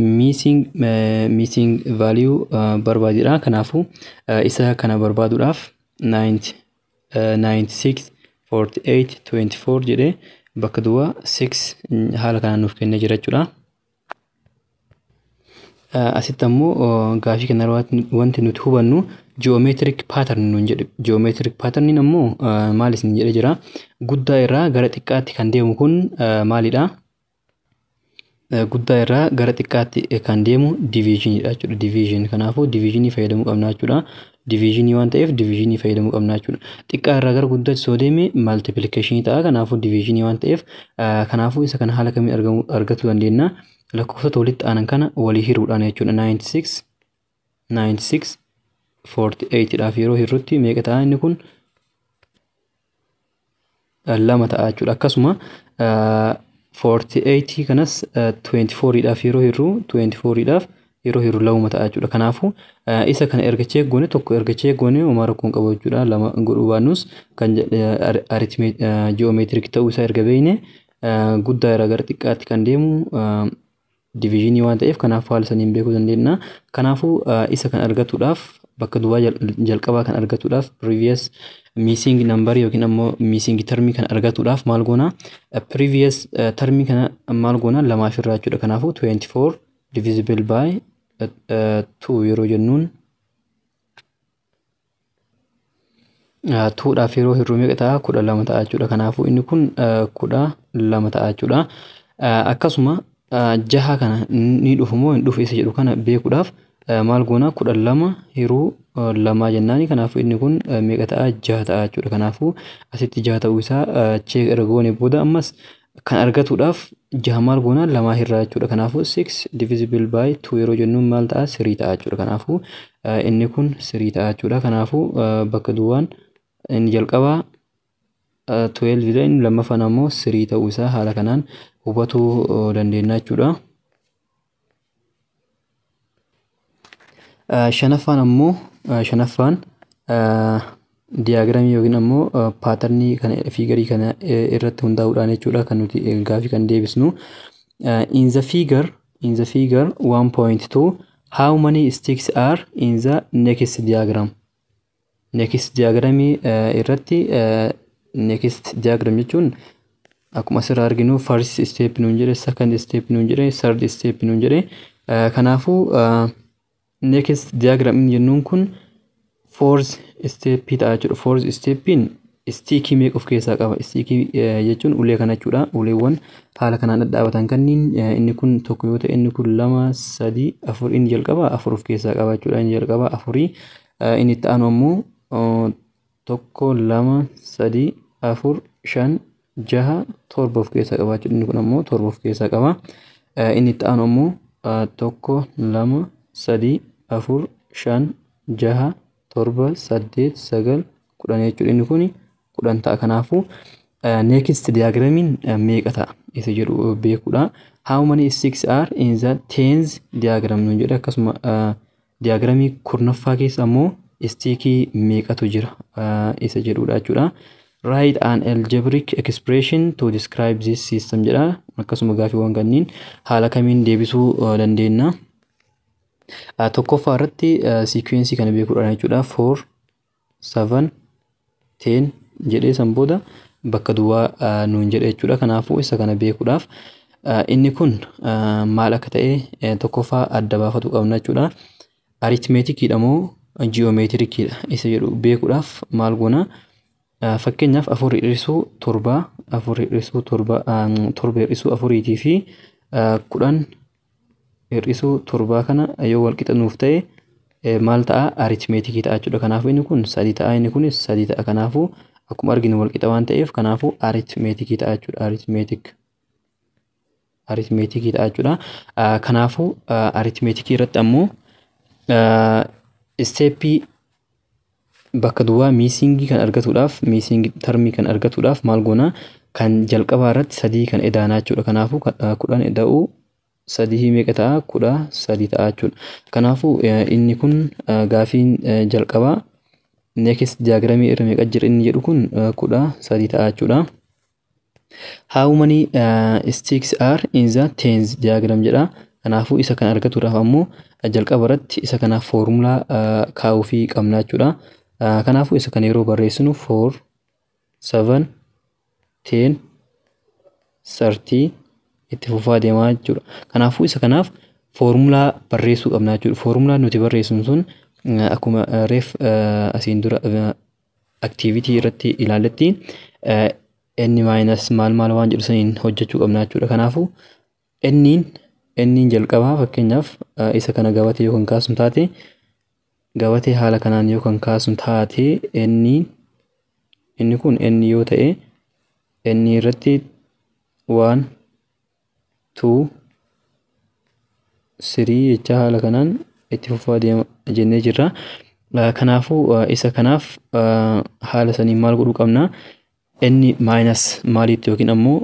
missing value barbaadudha. Kanaafuu isa kana barbaaduudhaaf 96 48 24 jedhee bakka duwwaa 6 haala kanaan nuuf kennee jira jechuudha. Asitti ammoo gaafii kana wanti nuti hubannu geometric pattern nuun jedhe. Geometric pattern ammoo maal isin jedhee jira? Guddaa irraa gara xiqqaatti kan deemu kun maalidha? Guddaa irraa gara xiqqaatti kan deemu divisionidha jechuudha. Division kanaafuu divisionii fayyadamuu qabna jechuudha. Divisionii waan ta'eef divisionii fayyadamuu qabna jechuudha. Xiqqaa irraa gara guddaatti soo deeme multiplication ta'a. Kanaafuu divisionii waan ta'eef kanaafuu isa kana haala kamiin argachuu dandeenya? Lakkoofsota walitti aanan kana walii hiruudhaan jechuudha. 96 96 48 dhaaf yeroo hirrutti meeqa ta'a inni kun? 2 ta'a jechuudha. Akkasuma 48 kanas 24 dhaaf yeroo hirru 24 dhaaf yeroo hirru 2 ta'a jechuudha. Kanaafuu isa kana erga check goone tokko erga check goone homaa rakkoon qabu jechuudha. 2 godhuu baannus kan geometric ta'uu isaa erga beekne guddaa irraa gara xiqqaatti kan deemu divisionii waan ta'eef kanaafuu haala saniin beekuu dandeenya. Kanaafuu isa kan argatuudhaaf bakka duwwaa jalqabaa kan argatuudhaaf previous missing number yookiin ammoo missing termii kan argatuudhaaf maal goona? Previous termii kana maal goona? 2 irraa jechuudha. Kanaafuu 24 divisible by 2 yeroo jennuun 2 dhaaf yeroo hirru meeqa ta'a? 12 ta'a jechuudha. Kanaafuu inni kun 12 ta'a jechuudha. Akkasuma jaha kana ni dhufu moo hin dhufu isa jedhu kana beekuudhaaf maal goona? 12 hiruu 2 jennaani. Kanaafuu inni kun meeqa ta'a? 6 ta'a jechuudha. Kanaafuu asitti 6 ta'uu isaa check erga goone booda ammas kan argatuudhaaf 6 maal goona? 2 hirraa jechuudha. Kanaafuu 6 divisible by 2 yeroo jennuun maal ta'a? 3 ta'a jechuudha. Kanaafuu inni kun 3 ta'a jechuudha. Kanaafuu bakka duwwaan inni jalqabaa 12 dha, inni lammaffaan ammoo 3 ta'uu isaa haala kanaan hubachuu dandeenya jechuudha. Shanaffaan ammoo shanaffaan diyaagiraamii yookiin ammoo paatarnii kana fiigarii kana irratti hundaa'uudhaan jechuudha kan nuti gaafii kan deebisnu. In the figure 1.2 How many sticks are in the next diagram? Next diagram irratti, next diagram jechuun akkuma asirraa arginu first step nuun jedhe, second step nuun jedhe, third step nuun jedhe. Kanaafuu next diagram inni jennuun kun fourth step ta'a jechuudha. Fourth stepiin stickii meeqa of keessaa qaba? Stickii jechuun ulee kana jechuudha. Uleewwan haala kanaan dhadhaabatan kanniin, inni kun tokko yoo ta'e, inni kun lama, sadi, afur. Inni jalqaba afur of keessaa qaba jechuudha. Inni jalqaba afurii. Inni itti aanu ammoo tokko, lama, sadi, afur, shan, jaha, torba of keessaa qaba jechuudha. Inni kun ammoo torba of keessaa qaba. Inni itti aanu ammoo tokko, lama, sadi, afur, shan, jaha, torba, saddeet, sagal, 10 jechuudha. Inni kun 10 ta'a. Kanaafuu next diagramiin meeqa ta'a isa jedhu beekuudha. How many sticks are in the tenth diagram nuun jedhe. Akkasuma diagramii 10ffaa keessa ammoo stickii meeqatu jira isa jedhudha jechuudha. Write an algebraic expression to describe this system jedha. Akkasuma gaafiiwwan kanneen haala kamiin deebisuu dandeenya? Tokkoffaa irratti sequencii kana beekuudha jechuudha. 4, 7, 10 jedhee san booda bakka duwwaa nuun jedhe jechuudha. Kanaafuu isa kana beekuudhaaf inni kun maal akka ta'e tokkoffaa adda baafatu qabna jechuudha. Arithmeticiidha moo geometriciidha isa jedhu beekuudhaaf maal goona? Fakkeenyaaf afur hir'isuu torba, afur hir'isuu torba, torba hir'isuu afuriitii fi 10 hir'isuu torbaa kana yoo wal qixa nuuf ta'e maal ta'a? Arithmeticii ta'a jechuudha. Kanaafuu inni kun sadi ta'a, inni kunis sadi ta'a. Kanaafuu akkuma arginu wal qixa waan ta'eef, kanaafuu arithmeticii ta'a jechuudha. Arithmeticii ta'a jechuudha. Kanaafuu arithmeticii irratti ammoo steppii bakka duwwaa missingii kan argatuudhaaf, missing termii kan argatuudhaaf maal goona? Kan jalqabaa irratti sadii kan edaanaa jechuudha. Kanaafuu 10 eda'uu sadii meeqa ta'a? 13 ta'a jechuudha. Kanaafuu inni kun gaafiin jalqabaa next diagramii irra meeqa jira inni jedhu kun 13 ta'a jechuudha. How many sticks are in the tenth diagram jedha. Kanaafuu isa kan argatuudhaaf ammoo jalqaba irratti isa kanaaf foormulaa kaa'uufii qabna jechuudha. Kanaafuu isa kana yeroo barreessinu 4, 7, 10, 30 itti fufaa deemaa jechuudha. Kanaafuu isa kanaaf foormulaa barreessuu qabna jechuudha. Foormulaan nuti barreessinu sun akkuma reef asiin dura activity irratti ilaalletti n minus maal maal waan jedhu saniin hojjechuu qabna jechuudha. Kanaafuu nniin jalqabaa, fakkeenyaaf isa kana gabatee yoo kan kaasnu taate, gabatee haala kanaan yoo kan kaasnu taate, nniin inni kun n yoo ta'e, n irratti 1, 2, 3 jecha haala kanaan itti fufaa deema jennee jirra. Kanaafuu isa kanaaf haala saniin maal godhuu qabna? N minus maaliitti yookiin ammoo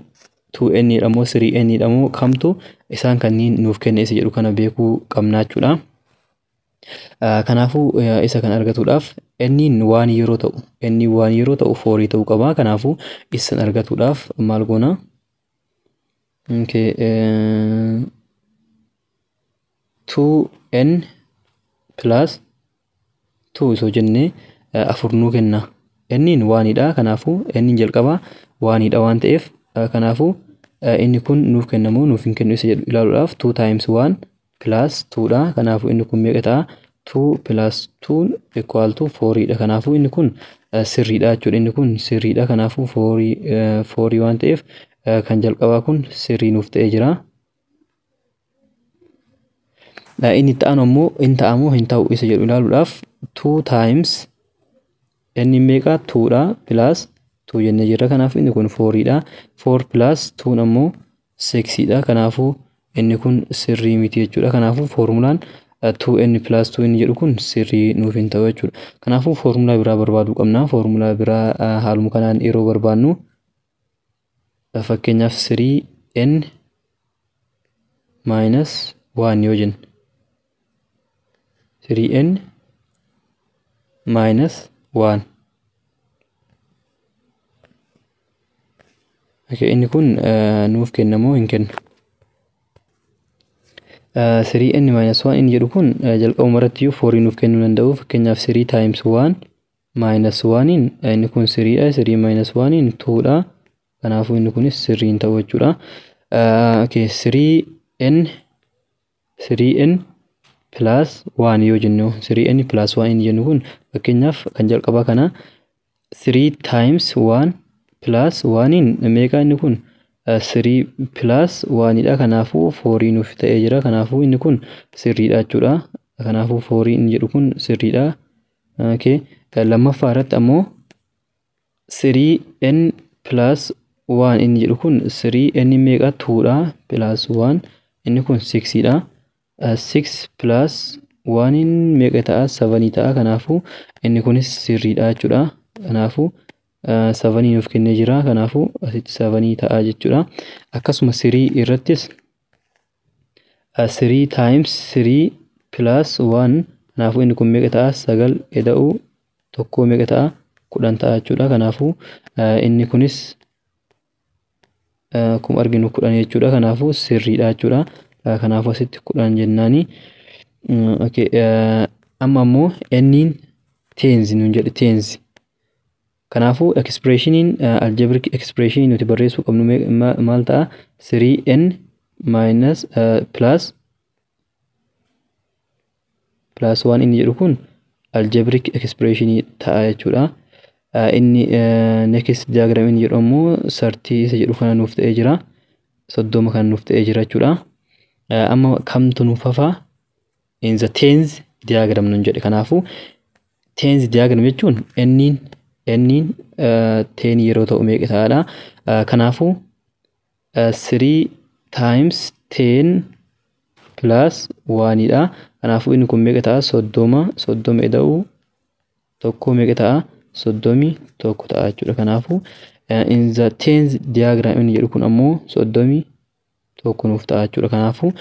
2n dha moo 3n dha moo kamtu isaan kanneen nuuf kenne isa jedhu kana beekuu qabna jechuudha. Kanaafuu isa kan argatuudhaaf n'n waan yeroo ta'u, n waan yeroo ta'u fourii ta'uu qaba. Kanaafuu isan argatuudhaaf maal goona? Okay, 2n plus 2 osoo jennee afur nuu kenna. N'n onedha. Kanaafuu n'n jalqabaa onedha waan ta'eef, kanaafuu inni kun nuuf kennamoo nuuf hin kennu isa jedhu ilaaluudhaaf 2 times 1 plus 2 dha. Kanaafuu inni kun meeqa ta'a? 2 plus 2 equal to 4 dha. Kanaafuu inni kun sirriidha jechuudha. Inni kun sirriidha. Kanaafuu 4 waan ta'eef kan jalqabaa kun sirrii nuuf ta'ee jira. Inni itti aanu ammoo hin ta'amoo hin ta'u isa jedhu ilaaluudhaaf 2 times inni meeqa? 2 dha, plus 2 jennee jirra. Kanaafuu inni kun 4 dha. 4 plus 2 ammoo 6 dha. Kanaafuu inni kun sirrii miti jechuudha. Kanaafuu foormulaan 2n plus 2 inni jedhu kun sirrii nuuf hin ta'u jechuudha. Kanaafuu foormulaa biraa barbaaduu qabna. Foormulaa biraa haaluma kanaan yeroo barbaannu, fakkeenyaaf 3n minus 1 yoo jenne, 3n minus 1. Okay, inni kun nuuf kennamoo hin kennu? 3n minus 1 inni jedhu kun jalqabuma irratti iyyuu 4 nuuf kennuu danda'u. Fakkeenyaaf 3 times 1 minus 1 inni kun 3 dha. 3 minus 1 2 dha. Kanaafuu inni kunis sirrii hin ta'u jechuudha. Okay, 3n plus 1 yoo jennu, 3n plus 1 inni jennu kun, fakkeenyaaf kan jalqabaa kana 3 times 1 plus 1 meeqa? Inni kun 3 plus 1 dha. Kanaafuu 4 nuuf ta'ee jira. Kanaafuu inni kun sirriidha jechuudha. Kanaafuu 4 inni jedhu kun sirriidha. Okay, lammaffaa irratti ammoo 3n plus 1 inni jedhu kun, 3n meeqa? 2 dha, plus 1 inni kun 6 dha. 6 plus 1 meeqa ta'a? 7 ta'a. Kanaafuu inni kunis sirriidha jechuudha. Kanaafuu 7 nuuf kennee jira. Kanaafuu asitti 7 ta'a jechuudha. Akkasuma 3 irrattis 3 times 3 plus 1, kanaafuu inni kun meeqa ta'a? 9 eda'uu 1 meeqa ta'a? 10 ta'a jechuudha. Kanaafuu inni kunis akkuma arginu 10 jechuudha. Kanaafuu sirriidha jechuudha. Kanaafuu asitti 10 jennaani. Okay, amma ammoo n'n tens nuun jedhe, tens. Kanaafuu expressioniin, algebraic expressionii nuti barreessuu qabnu maal ta'a? 3n minus plus 1 inni jedhu kun algebraic expressionii ta'a jechuudha. Inni next diagram inni jedhu ammoo 30 isa jedhu kana nuuf ta'ee jira. 30 kan nuuf ta'ee jira jechuudha. Amma kamtu nuuf hafa? In the tens diagram nuun jedhe. Kanaafuu tens diagram jechuun n'n 10 yeroo ta'u meeqa ta'aadha. Kanaafuu 3 times 10 plus 1 dha. Kanaafuu inni kun meeqa ta'a? 30. 30 eda'uu 1 meeqa ta'a? 31 ta'a jechuudha. Kanaafuu in the tens diagram inni jedhu kun ammoo 31 nuuf ta'a jechuudha. Kanaafuu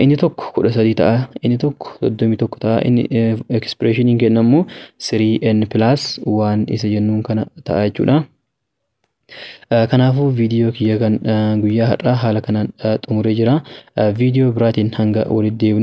inni tokko 13 ta'a. Inni tokko 31 ta'a. Inni expressioniin kenna ammoo 3n plus 1 isa jennuun kana ta'a jechuudha. Kanaafuu viidiyoo kiyya kan guyyaa har'aa haala kanaan xumuree jira. Viidiyoo biraatiin hanga walitti deebinu.